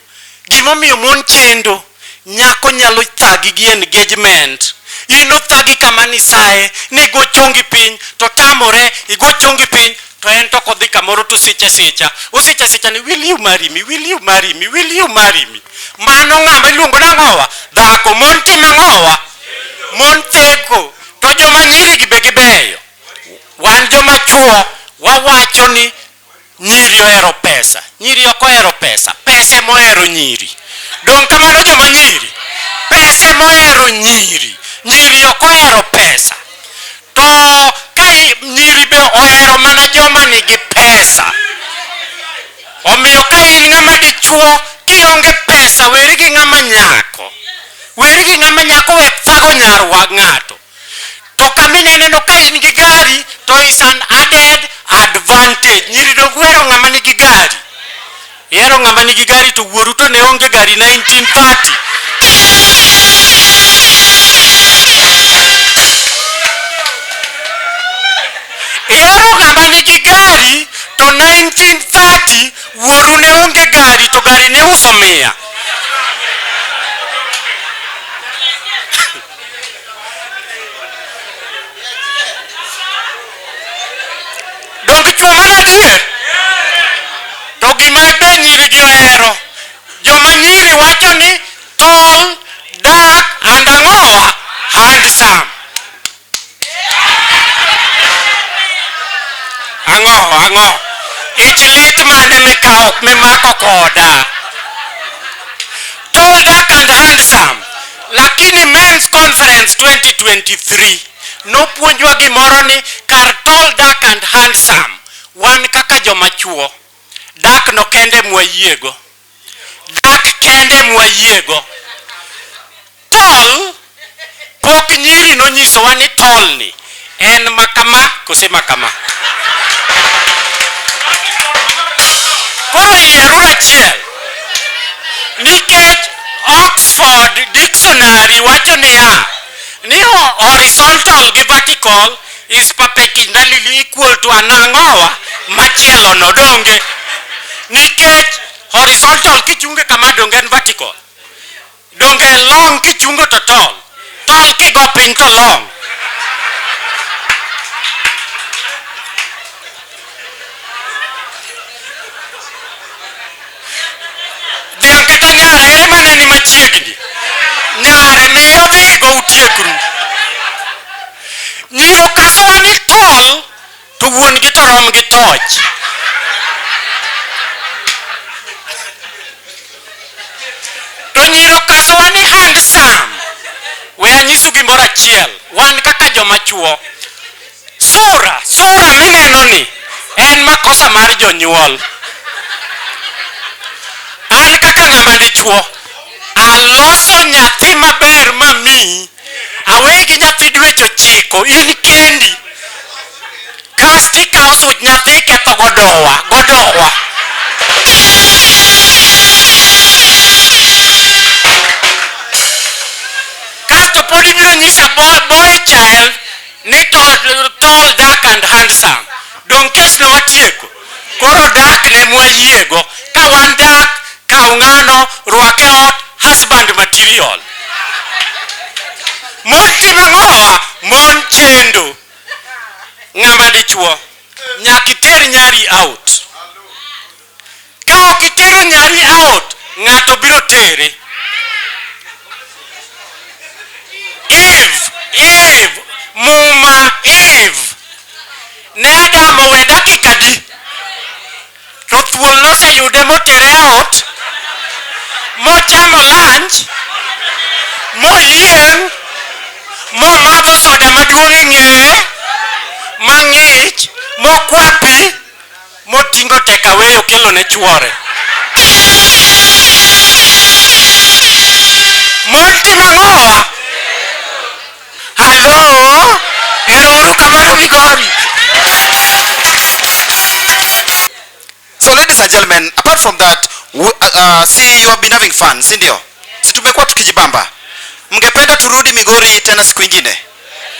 Gimomiyo mon chendo, nyako nyalo thagi gi engagement. In othagi kama nisaye, ni go chongi piny, to tamore, igo chongi piny, to en to kodhi kamoro to sicha sicha. Osicha sicha ni, "Will you marry me, will you marry me, will you marry me?" Mano ng'ama iluongo nang'owa? Dhako. Mon timo ang'owa? Mon theko. To joma nyiri gi be gibeyo. Wan joma chuo wawacho ni nyiri ohero pesa. Nyiri ok ohero pesa. Pesa ema ohero nyiri. Dong' kamano joma nyiri. Emohero nyiri. Nyiri ok ohero pesa. To ka nyiri be ohero mana joma nigi pesa. Omiyo ka in ng'ama dichuo kionge pesa, weri gi ng'ama nyako. Weri gi ng'ama nyako, wek thago nyarwa ng'ato. To kaminene no, ka in gi gari to is an added advantage. Nyiri dong uhero ng'ama nigi gari. Ihero ng'ama nigi gari to wuoru to ne onge gari 1930. Ihero ng'ama nigi gari to 1930 wuoru ne onge gari to gari ne uso 100. Donge chuo mana adier? To gima be nyiri gi ohero, joma nyiri wacho ni tall, dark and ang'owa, handsome. Ang'o, ang'o? Ich lit mane mikawo mimako koda? Tall, dark and handsome. Lakini Men's Conference 2023 nopuonjwa gimoro ni kar tall, dark and handsome, wan kaka joma chuo, dark no kende mwayiego. Dark kende mwayiego. Tall, pok nyiri nonyisowa ni tall ni en makama kose makama. Koro yieruru achiel. Nikech Oxford Dictionary wacho niya, ni horizontal gi vertical is perpendicularly equal to anang'owa machielo no, donge? Nikech horizontal kichunge kama, donge en vertical? Donge long kichungo to tall? Tall kigo piny to long. Dhiang' kata nyare ere mane ni machiegni? Nyare miyo dhigo utiekru. Nyiro kasowa ni tall to wuon gi to rom gi toch. To nyiro kasowa ni handsome. We anyisu gimoro achiel. Wan kaka joma chuo. Sura, sura mineno ni en makosa mar jonyuol. An kaka ng'ama dichuo, aloso nyathi maber mamiyi. Aweyi gi nyathi dweche 9, in kendi. Kasto ikawo such nyathi iketho godowa, godowa. Kasto pod ibiro nyisa boy child ni tall, tall, dark and handsome. Dong kes no watieko. Koro dark ne mwayiego. Ka wan dark, kaw ng'ano, rwake ot, husband material. Mon timo ang'owa? Mon chendo. Ng'ama dichuo, nyaka iter nyari out. Ka ok itero nyari out, ng'ato biro tere. Eve, Eve, muma Eve. Ne Adam owe dakika adi? To thuol noseyude motere out, mochamo lunch, moyieng', momadho soda maduong' e ng'eye, mang'ich, mokwa pi, moting'o takeaway okelo ne chuore. Mon timo ang'owa? Hello? Ero uru kamano, Migori. So ladies and gentlemen, apart from that, see, you have been having fun, si ndio? Si tumekuwa tukijibamba. Mngependa turudi Migori tena siku ingine?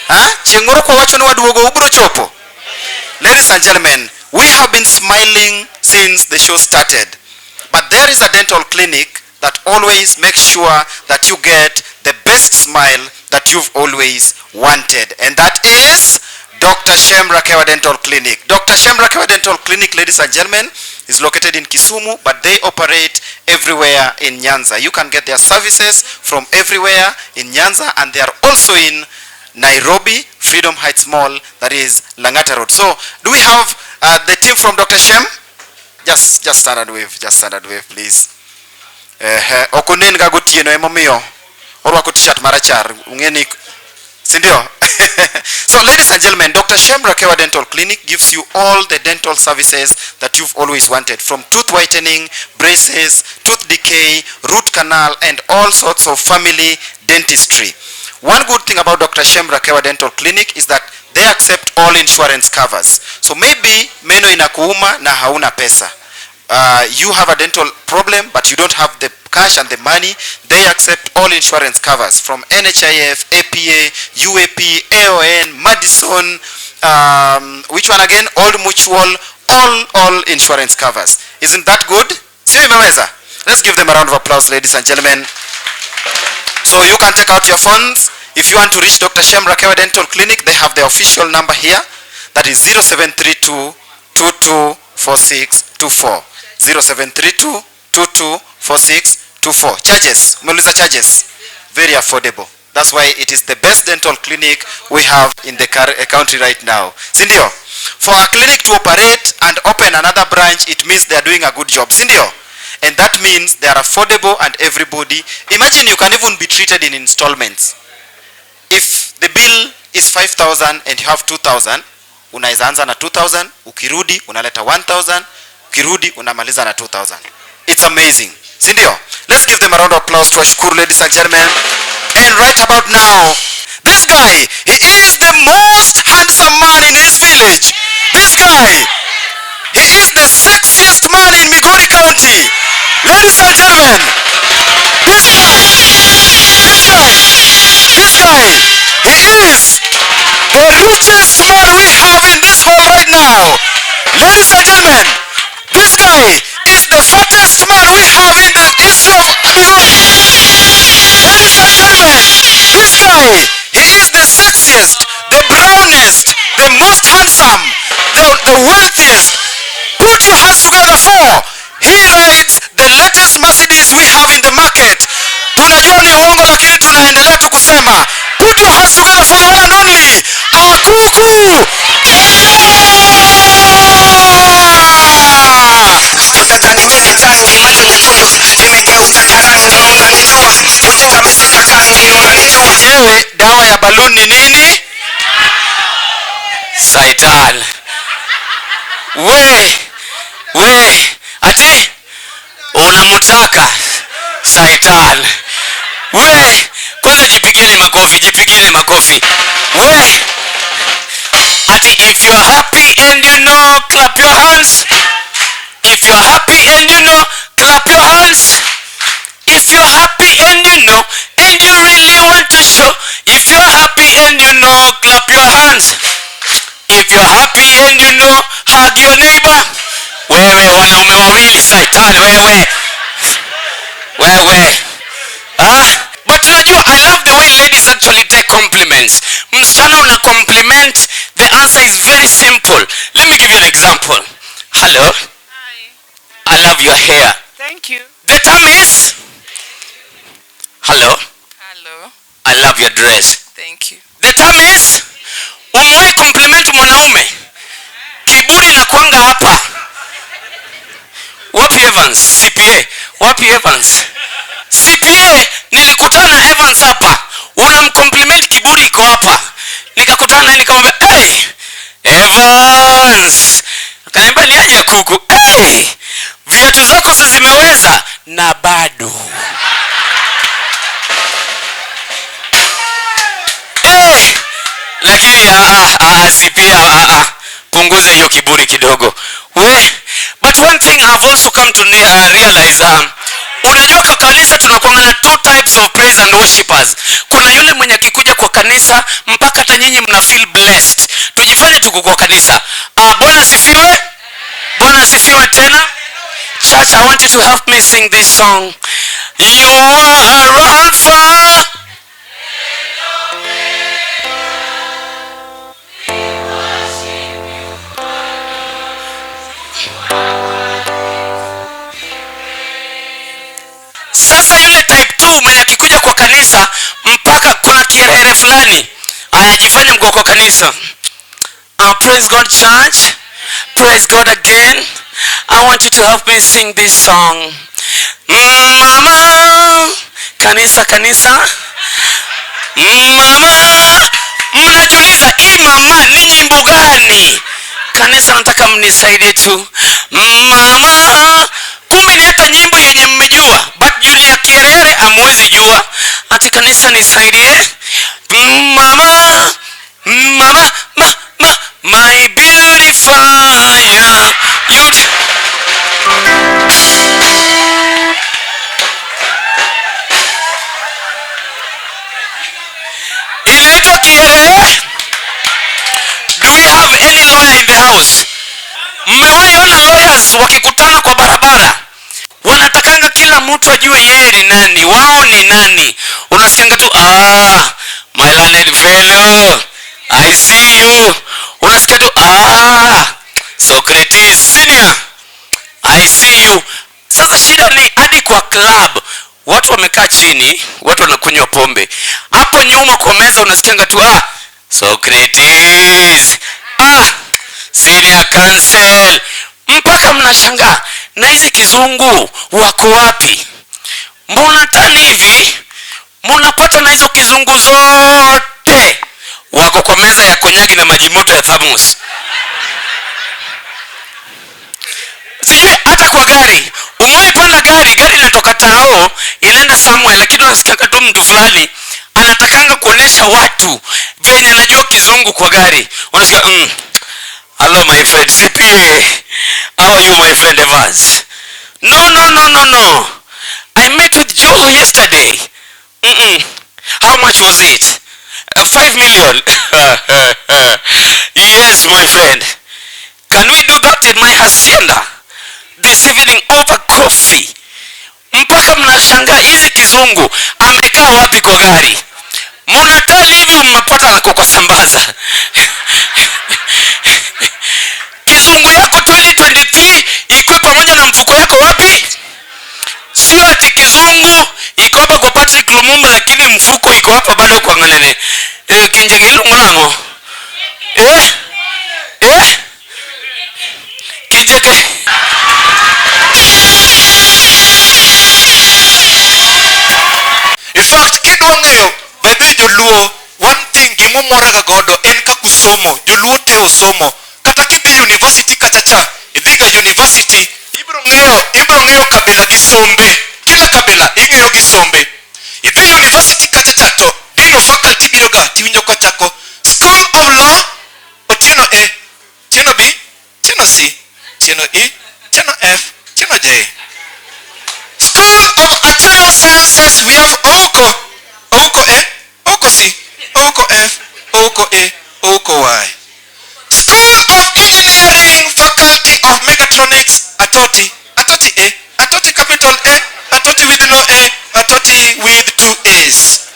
Ha? Chieng' moro kwa wacho ni waduogo ubro chopo. Ladies and gentlemen, we have been smiling since the show started. But there is a dental clinic that always makes sure that you get the best smile that you've always wanted. And that is Dr. Shem Rakewa Dental Clinic. Dr. Shem Rakewa Dental Clinic, ladies and gentlemen, is located in Kisumu, but they operate everywhere in Nyanza. You can get their services from everywhere in Nyanza, and they are also in Nairobi, Freedom Heights Mall, that is Langata Road. So, do we have the team from Dr. Shem? Just stand and wave, just stand and wave, please. Eh, ok onen ga gotieno emomiyo orwako t-shirt. T-shirt marachar. Ung'eni, si ndio? So ladies and gentlemen, Dr. Shem Rakewa Dental Clinic gives you all the dental services that you've always wanted, from tooth whitening, braces, tooth decay, root canal, and all sorts of family dentistry. One good thing about Dr. Shem Rakewa Dental Clinic is that they accept all insurance covers. So maybe meno inakuuma na hauna pesa. You have a dental problem but you don't have the cash and the money, they accept all insurance covers from NHIF, APA, UAP, AON, Madison, which one again? Old Mutual, all insurance covers. Isn't that good? Sio imeweza? Let's give them a round of applause, ladies and gentlemen. So you can take out your phones. If you want to reach Dr. Shem Rakewa Dental Clinic, they have the official number here. That is 0732 224624. 0732 224624. Charges. Umeuliza charges. Very affordable. That's why it is the best dental clinic we have in the country right now. Sindio? For a clinic to operate and open another branch, it means they are doing a good job. Sindio? And that means they are affordable and everybody. Imagine you can even be treated in installments. If the bill is 5,000 and you have 2,000, unaweza anza na 2,000, ukirudi unaleta 1,000, ukirudi unamaliza na 2,000. It's amazing. Si ndio? Let's give them a round of applause to washukuru, ladies and gentlemen. And right about now, this guy, he is the most handsome man in his village. This guy, he is the sexiest man in Migori County. Ladies and gentlemen, this guy, this guy, this guy, he is the richest man we have in this hall right now. Ladies and gentlemen, this guy is the fattest man we have in the history of Migori. Ladies and gentlemen, this guy, he is the sexiest, the brownest, the most handsome, the wealthiest. Put your hands together for he rides the latest Mercedes we have in the market. Tunajua ni uongo lakini tunaendelea tu kusema. Put your hands together for the one and only Akuku Onyoa! Utadhani mimi ni tangi, macho nyekundu, nimegeuka karangi, unanijua, ujinga mimi sitakangi, unanijua. Wenyewe dawa ya balloon ni nini? Saitan. We, we, ati unamtaka Saitan. We, kwanza jipigeni makofi, jipigeni makofi. We, ati if you are happy and you know, clap your hands. If you are happy and you know, clap your hands. If you're happy and you know, and you really want to show. If you're happy and you know, clap your hands. If you're happy and you know, hug your neighbor. Wewe wanaume wawili Saitan wewe. Wewe. Ah, but unajua I love the way ladies actually take compliments. Msichana una compliment, the answer is very simple. Let me give you an example. Hello. Hi. I love your hair. Thank you. The term is Hello. Hello. I love your dress. Thank you. The term is umewahi compliment mwanaume, kiburi na kwanga hapa. Wapi Evans? CPA. Wapi Evans? CPA, nilikutana na Evans hapa. Unamcompliment, kiburi iko hapa. Nikakutana naye nikamwambia, "Hey, Evans." Akaniambia ni aje kuku. "Hey, viatu zako si zimeweza na bado." Hey, lakini CPA, punguza hiyo kiburi kidogo. We, but one thing I've also come to realize, unajua kwa kanisa tunakuwa na two types of praise and worshipers. Kuna yule mwenye akikuja kwa kanisa mpaka hata nyinyi mna feel blessed. Tujifanye tuko kwa kanisa. Bwana asifiwe. Bwana asifiwe tena. Church, I want you to help me sing this song. You are Alpha. Sasa yule type 2 mwenye akikuja kwa kanisa mpaka kuna kiherehere fulani anajifanya mko kwa kanisa. Praise God church. Praise God again. I want you to help me sing this song. Mama kanisa kanisa. Mama, mnajiuliza hii mama ni nyimbo gani? Kanisa, nataka mnisaidie tu. Mama, kumbe ni hata nyimbo yenye mmejua, but Julia Kierere amwezi jua. Ati kanisa nisaidie. Mama, mama, ma, ma, my beautifier. You inaitwa Kierere. Do we have any lawyer in the house? Mmewahi ona lawyers wakikutana kwa barabara? Wanatakanga kila mtu ajue yeye ni nani, wao ni nani. Unasikianga tu, "Ah, my learned fellow, I see you." Unasikia tu, "Ah, Socrates senior, I see you." Sasa shida ni hadi kwa club watu wamekaa chini, watu wanakunywa pombe. Hapo nyuma kwa meza unasikianga tu, "Ah, Socrates, ah, senior counsel." Mpaka mnashangaa, na hizi kizungu wako wapi? Mbona tani hivi mnapata na hizo kizungu zote wako kwa meza ya konyagi na maji moto ya thermos. Sijui hata kwa gari, umewahi panda gari, gari inatoka tao inaenda somewhere, lakini unasikia tu mtu fulani anatakanga kuonesha watu venye anajua kizungu kwa gari. Unasikia, "Hello my friend CPA, how are you my friend Evans? No, no, no, no, no, I met with Joe yesterday. How much was it? 5 million. Yes my friend, can we do that in my hacienda this evening over coffee?" Mpaka mnashangaa hizi kizungu amekaa wapi kwa gari. Mnatali hivi mmepata na kwa sambaza. Kizungu yako 2023 ikuwe pamoja na mfuko yako wapi? Sio ati kizungu iko hapa kwa Patrick Lumumba lakini mfuko iko hapa bado kwa nganene. Kinjekelu mwanango. Kinjeke. In fact, kidwa ng'eyo by the way joluo, one thing gimomoraga godo en kaka usomo. Joluo te osomo. Kata kidhi university kacha cha, idhiga university, ibiro ng'eyo kabila gi sombe. Kila kabila ing'eyo gi sombe. Idhi university kacha cha to dean of faculty biro ga tiwinjo kochako School of Law, Otieno A, Otieno B, Otieno C, Otieno E, Otieno F, Otieno J. School of Actuarial Sciences, we have Ouko, Ouko A, Ouko C, Ouko F, Ouko A, Ouko Y. School of Engineering, Faculty of Mechatronics, Atoti, Atoti A, Atoti capital A, Atoti with no A, Atoti with 2 A's.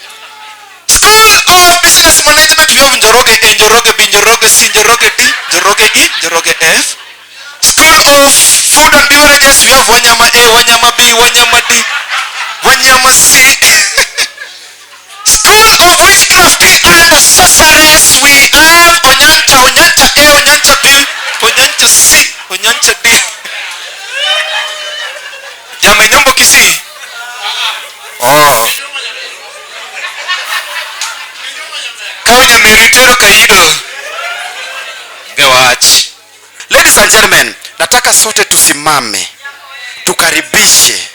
School of Business Management, we have Njoroge A, Njoroge B, Njoroge C, Njoroge D, Njoroge E, Njoroge F. School of Food and Beverages, we have Wanyama A, Wanyama B, Wanyama D, Wanyama C. School of Witchcraft and Sorceries, we have Onyancha, Onyancha A, Onyancha B, Onyancha C, Onyancha D. Jame nyombo Kisii? Oh. Kawo nyameru tero kaido. Gewach. Ladies and gentlemen, nataka sote tusimame tukaribishe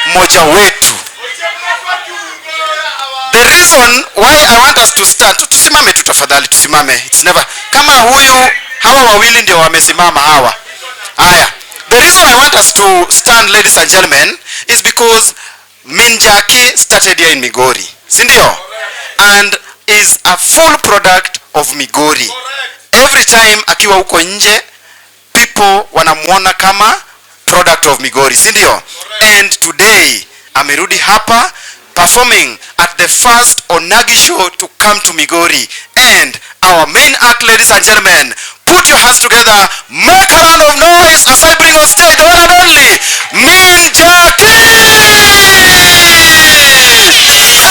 mmoja wetu. The reason why I want us to stand, tusimame tu tafadhali, tusimame. It's never kama huyu, hawa wawili ndio wamesimama hawa. Haya. The reason I want us to stand, ladies and gentlemen, is because Minjaki started here in Migori. Si ndio? And is a full product of Migori. Every time akiwa huko nje, people wanamuona kama product of Migori, si ndio? And today amerudi hapa performing at the first Onagi show to come to Migori. And our main act, ladies and gentlemen, put your hands together, make a round of noise as I bring on stage the one and only Minjaki!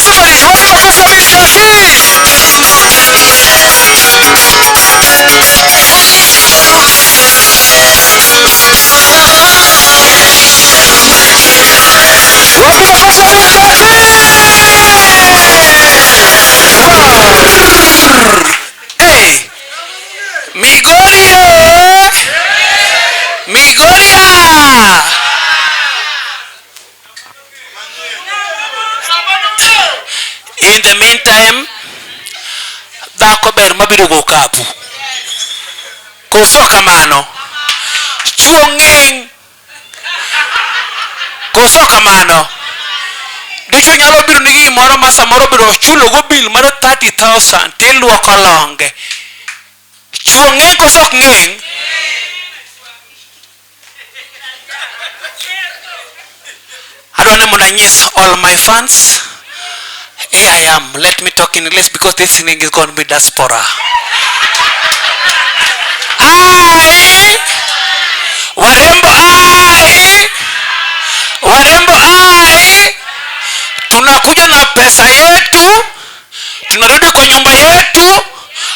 Somebody, wapi makofi ya Minjaki? Wapi makofi ya Minjaki? In the meantime, dhako ber mabiro go okapu. Koso kamano? Chuo ng'eng. Koso kamano? Dichuo nyalo biro nigi gimoro ma samoro biro chulo go bill mar 30,000 tiluoko longe. Chuo ng'eng koso ok ng'eng? Adwa ni mondo anyis all my fans. Here I am. Let me talk in English because this thing is going to be diaspora. Ai! Warembo ai! Warembo ai! Tunakuja na pesa yetu, tunarudi kwa nyumba yetu,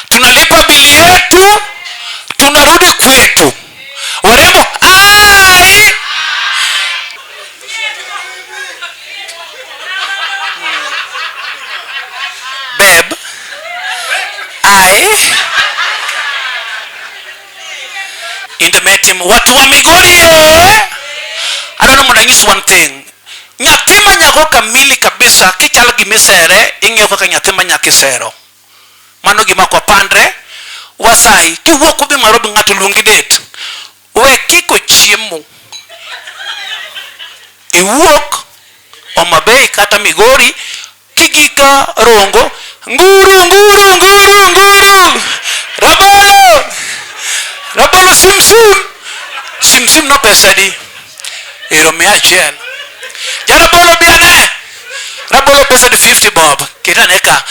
tunalipa bili yetu, tunarudi kwetu. Warembo ai! Babe, I in the meeting watu wa Migori eh? I don't know mondo anyis one thing. Nyathi ma nyako kamili kabisa kichalo gimisere ing'iyo kaka nyathi ma nyako isero. Mano gima ok wapandre. Wasai kiwuok udhi Nairobi ng'ato luongi date. We kiko chiemo. Iwuok Homa Bay kata Migori kigika Rongo nguru nguru nguru nguru rabolo rabolo sim sim sim sim no pesa adi? Ero mia achiel. Jarabolo bi ane. Rabolo pesa adi? 50 bob. Ket ane ka.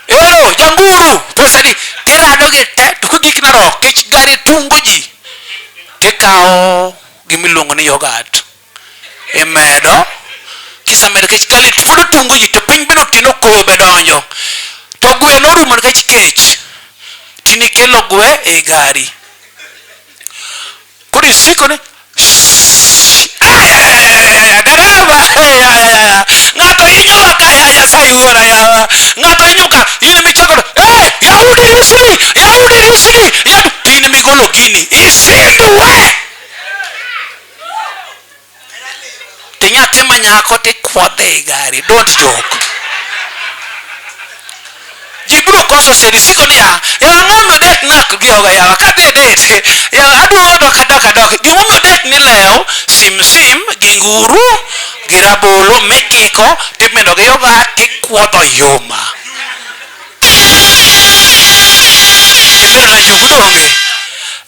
Ero janguru pesa adi? Tirado gi te to kogik Narok kech gari tungo ji tikawo gimiluongo ni yogurt imedo kisemedo kech gali pod otungo ji to piny bende otieno koyo be donjo to gweno orumo nikech kech tinikelo gwe e gari koro isiko ni dereva ng'ato hinyowa ka ya Nyasaye wuora yawa ng'ato hinyo ka in michako eh yaudi risni yaudi risni ya tin migolo gini isindwe tinyathi ma nyako tikwadhe e gari don't joke ji biro koso seri siko niya yawa ng'ama det nak gi oga yawa kadhi e date yawa aduogo dok adok adok gimomiyo det ni lew sim sim gi nguru gi rabolo mikiko timedo gi yogat tikuodho yuma imedo na njugu donge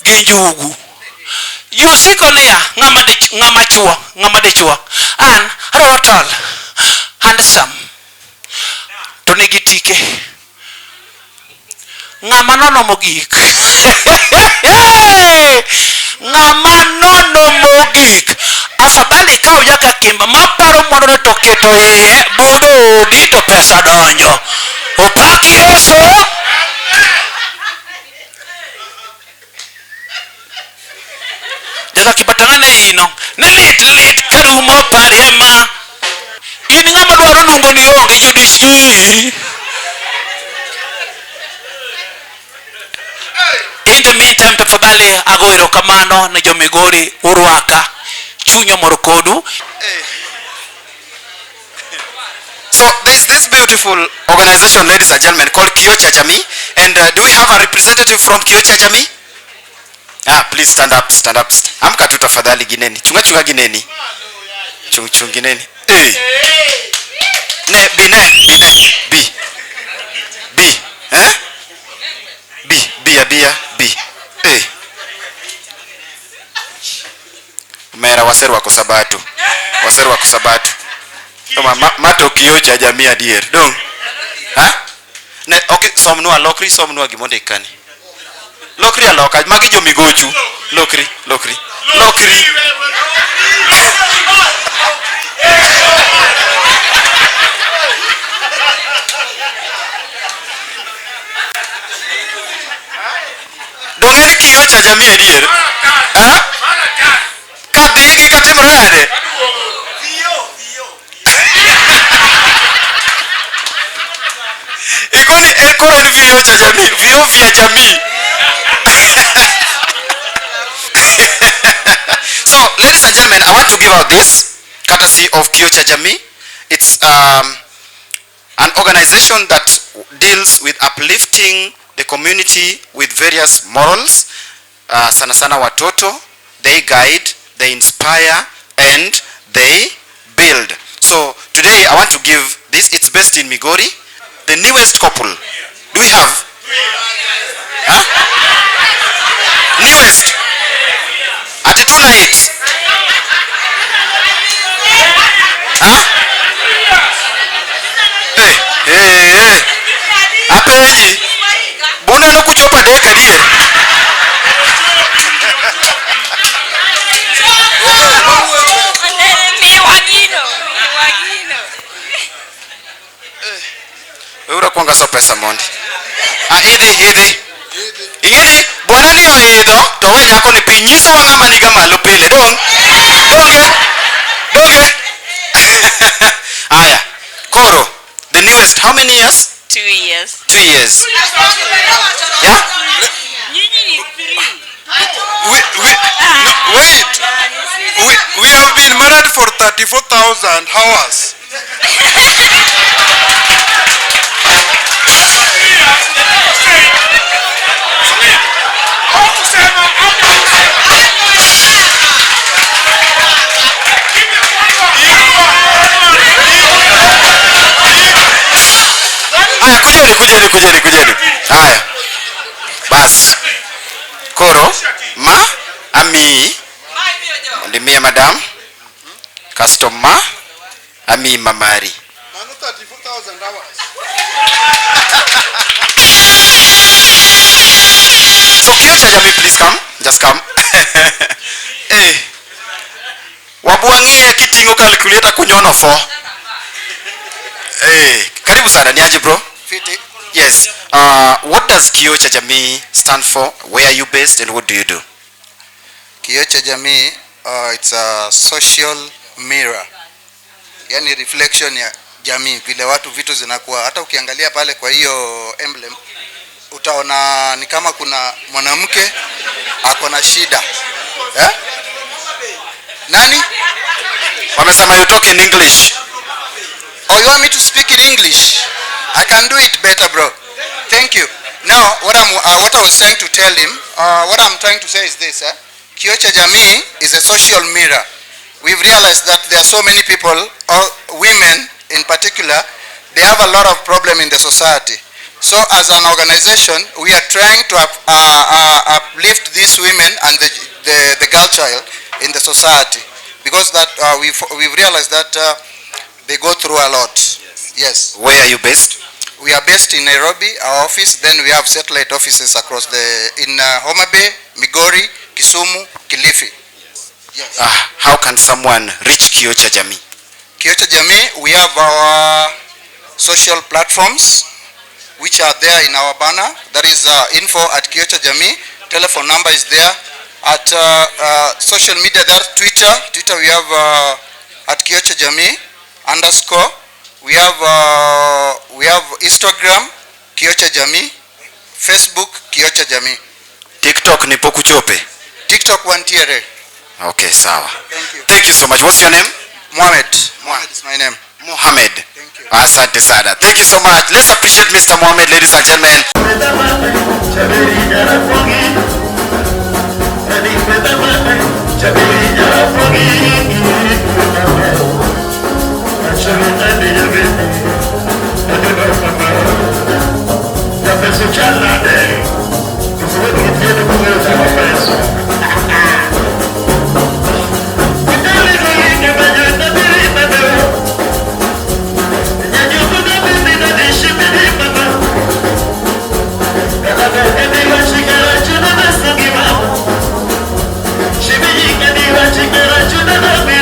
gi njugu ji osiko niya ng'ama dich ng'ama chuo ng'ama dichuo an adwaro tall handsome to nigi tike ng'ama nono mogik ng'ama nono mogik afadhali ikaw jaka kimba maparo mwandone to keto iye budho odi to pesa donjo opak Yesu. Jaka kimba tang'ane ino ni lit lit karumo parie ma in ng'ama dwaro nungo ni onge jodich gi. In the meantime, tafadhali ago erokamano ne jo Migori urwaka chuny omor kodu. So there's this beautiful organization, ladies and gentlemen, called Kioo Cha Jamii. And do we have a representative from Kioo Cha Jamii? Ah, please stand up, stand up. Amka tu tafadhali gineni. Chunga chunga gineni. Chung chung gineni. Eh. Ne, bi ne, bi ne, bi. Bi, eh? Bi, bi abia, bi. Eh. Mera waserwako sabatu. Waserwako sabatu. Ma, ma, ma to kioo cha jamii adier. Dong. Ha? Ne, okay, somnwa, lokri somnwa gimondik kani. Lokri aloka, magi jomigochu. Lokri, lokri. Lokri. Dong en kioo cha jamii adier. Ha? Kadhi gi katimore nade? Ikoni en koro en vioo cha jamii, vioo vya jamii. So, ladies and gentlemen, I want to give out this courtesy of Kioo Cha Jamii. It's An organization that deals with uplifting the community with various morals, sana sana watoto. They guide, they inspire, and they build. So today I want to give this, it's based in Migori, the newest couple. Do we have? Huh? Newest. At 2 nights. Huh? Hey, hey, hey. Apenji. Buneno kuchopo adek adier. Miwagino. Miwagino. Wewe kuanga so pesa mondi. Ah, idhi idhi. Ing'eni bwana ni oidho to we nyako ni piny nyisowa ng'ama niga malo pile dong. Donge? Donge? Aya. Koro, the newest, how many years? 2 years. 2 years. Yeah? Nyinyi ni three. No, wait. We have been married for 34,000 hours. Aya, kujeni, kujeni, kujeni, kujeni. Aya. Bas. Koro, ma ami ndimiye madam. Customer ami mamari. Mano 34,000 hours. So Kioo cha Jamii, please come. Just come. Eh. Wabuang'ie kiting'o calculator kunyono fo. Eh, karibu sana, ni aje bro? Fiti. Yes. What does Kioo cha Jamii stand for? Where are you based and what do you do? Kioo cha Jamii, it's a social mirror, yani reflection ya jamii, vile watu vitu zinakuwa. Hata ukiangalia pale kwa hiyo emblem utaona ni kama kuna mwanamke ako na shida, eh? Nani? Wamesema you talk in English. Oh, you want me to speak in English? I can do it better, bro. Thank you. Now, what I was trying to tell him, what I'm trying to say is this: eh? Kioo cha Jamii is a social mirror. We've realized that there are so many people, or women in particular, they have a lot of problem in the society. So, as an organization, we are trying to uplift these women and the girl child in the society, because that we've realized that they go through a lot. Yes. Where are you based? We are based in Nairobi, our office. Then we have satellite offices across the in Homa Bay, Migori, Kisumu, Kilifi. Yes. How can someone reach Kioo cha Jamii? Kioo cha Jamii, we have our social platforms which are there in our banner. That is info@KioochaJamii. Telephone number is there. At social media there, Twitter. Twitter we have @KioochaJamii_. We have Instagram, Kioo cha Jamii, Facebook, Kioo cha Jamii. TikTok ni pokuchope. TikTok wantiere. Okay, sawa. Thank you. Thank you so much. What's your name? Mohammed. Mohammed is my name. Mohammed. Thank you. Asante sana. Thank you so much. Let's appreciate Mr. Mohammed, ladies and gentlemen. Thank you.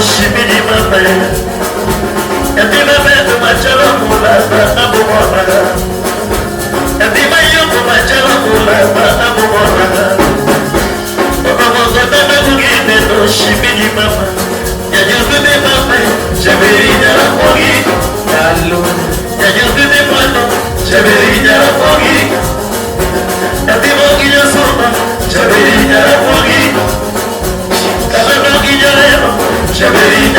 Shibidi mama, ati mama kumachalo kulaba abu mwana, ati mayo kumachalo kulaba abu mwana. Baba mwanzo tata kugine no shibidi mama, ya bebe mama, shabiri jarapogi, alo, ya bebe mwana, shabiri jarapogi, ati mogi yasoma, shabiri jarapogi. Shabiri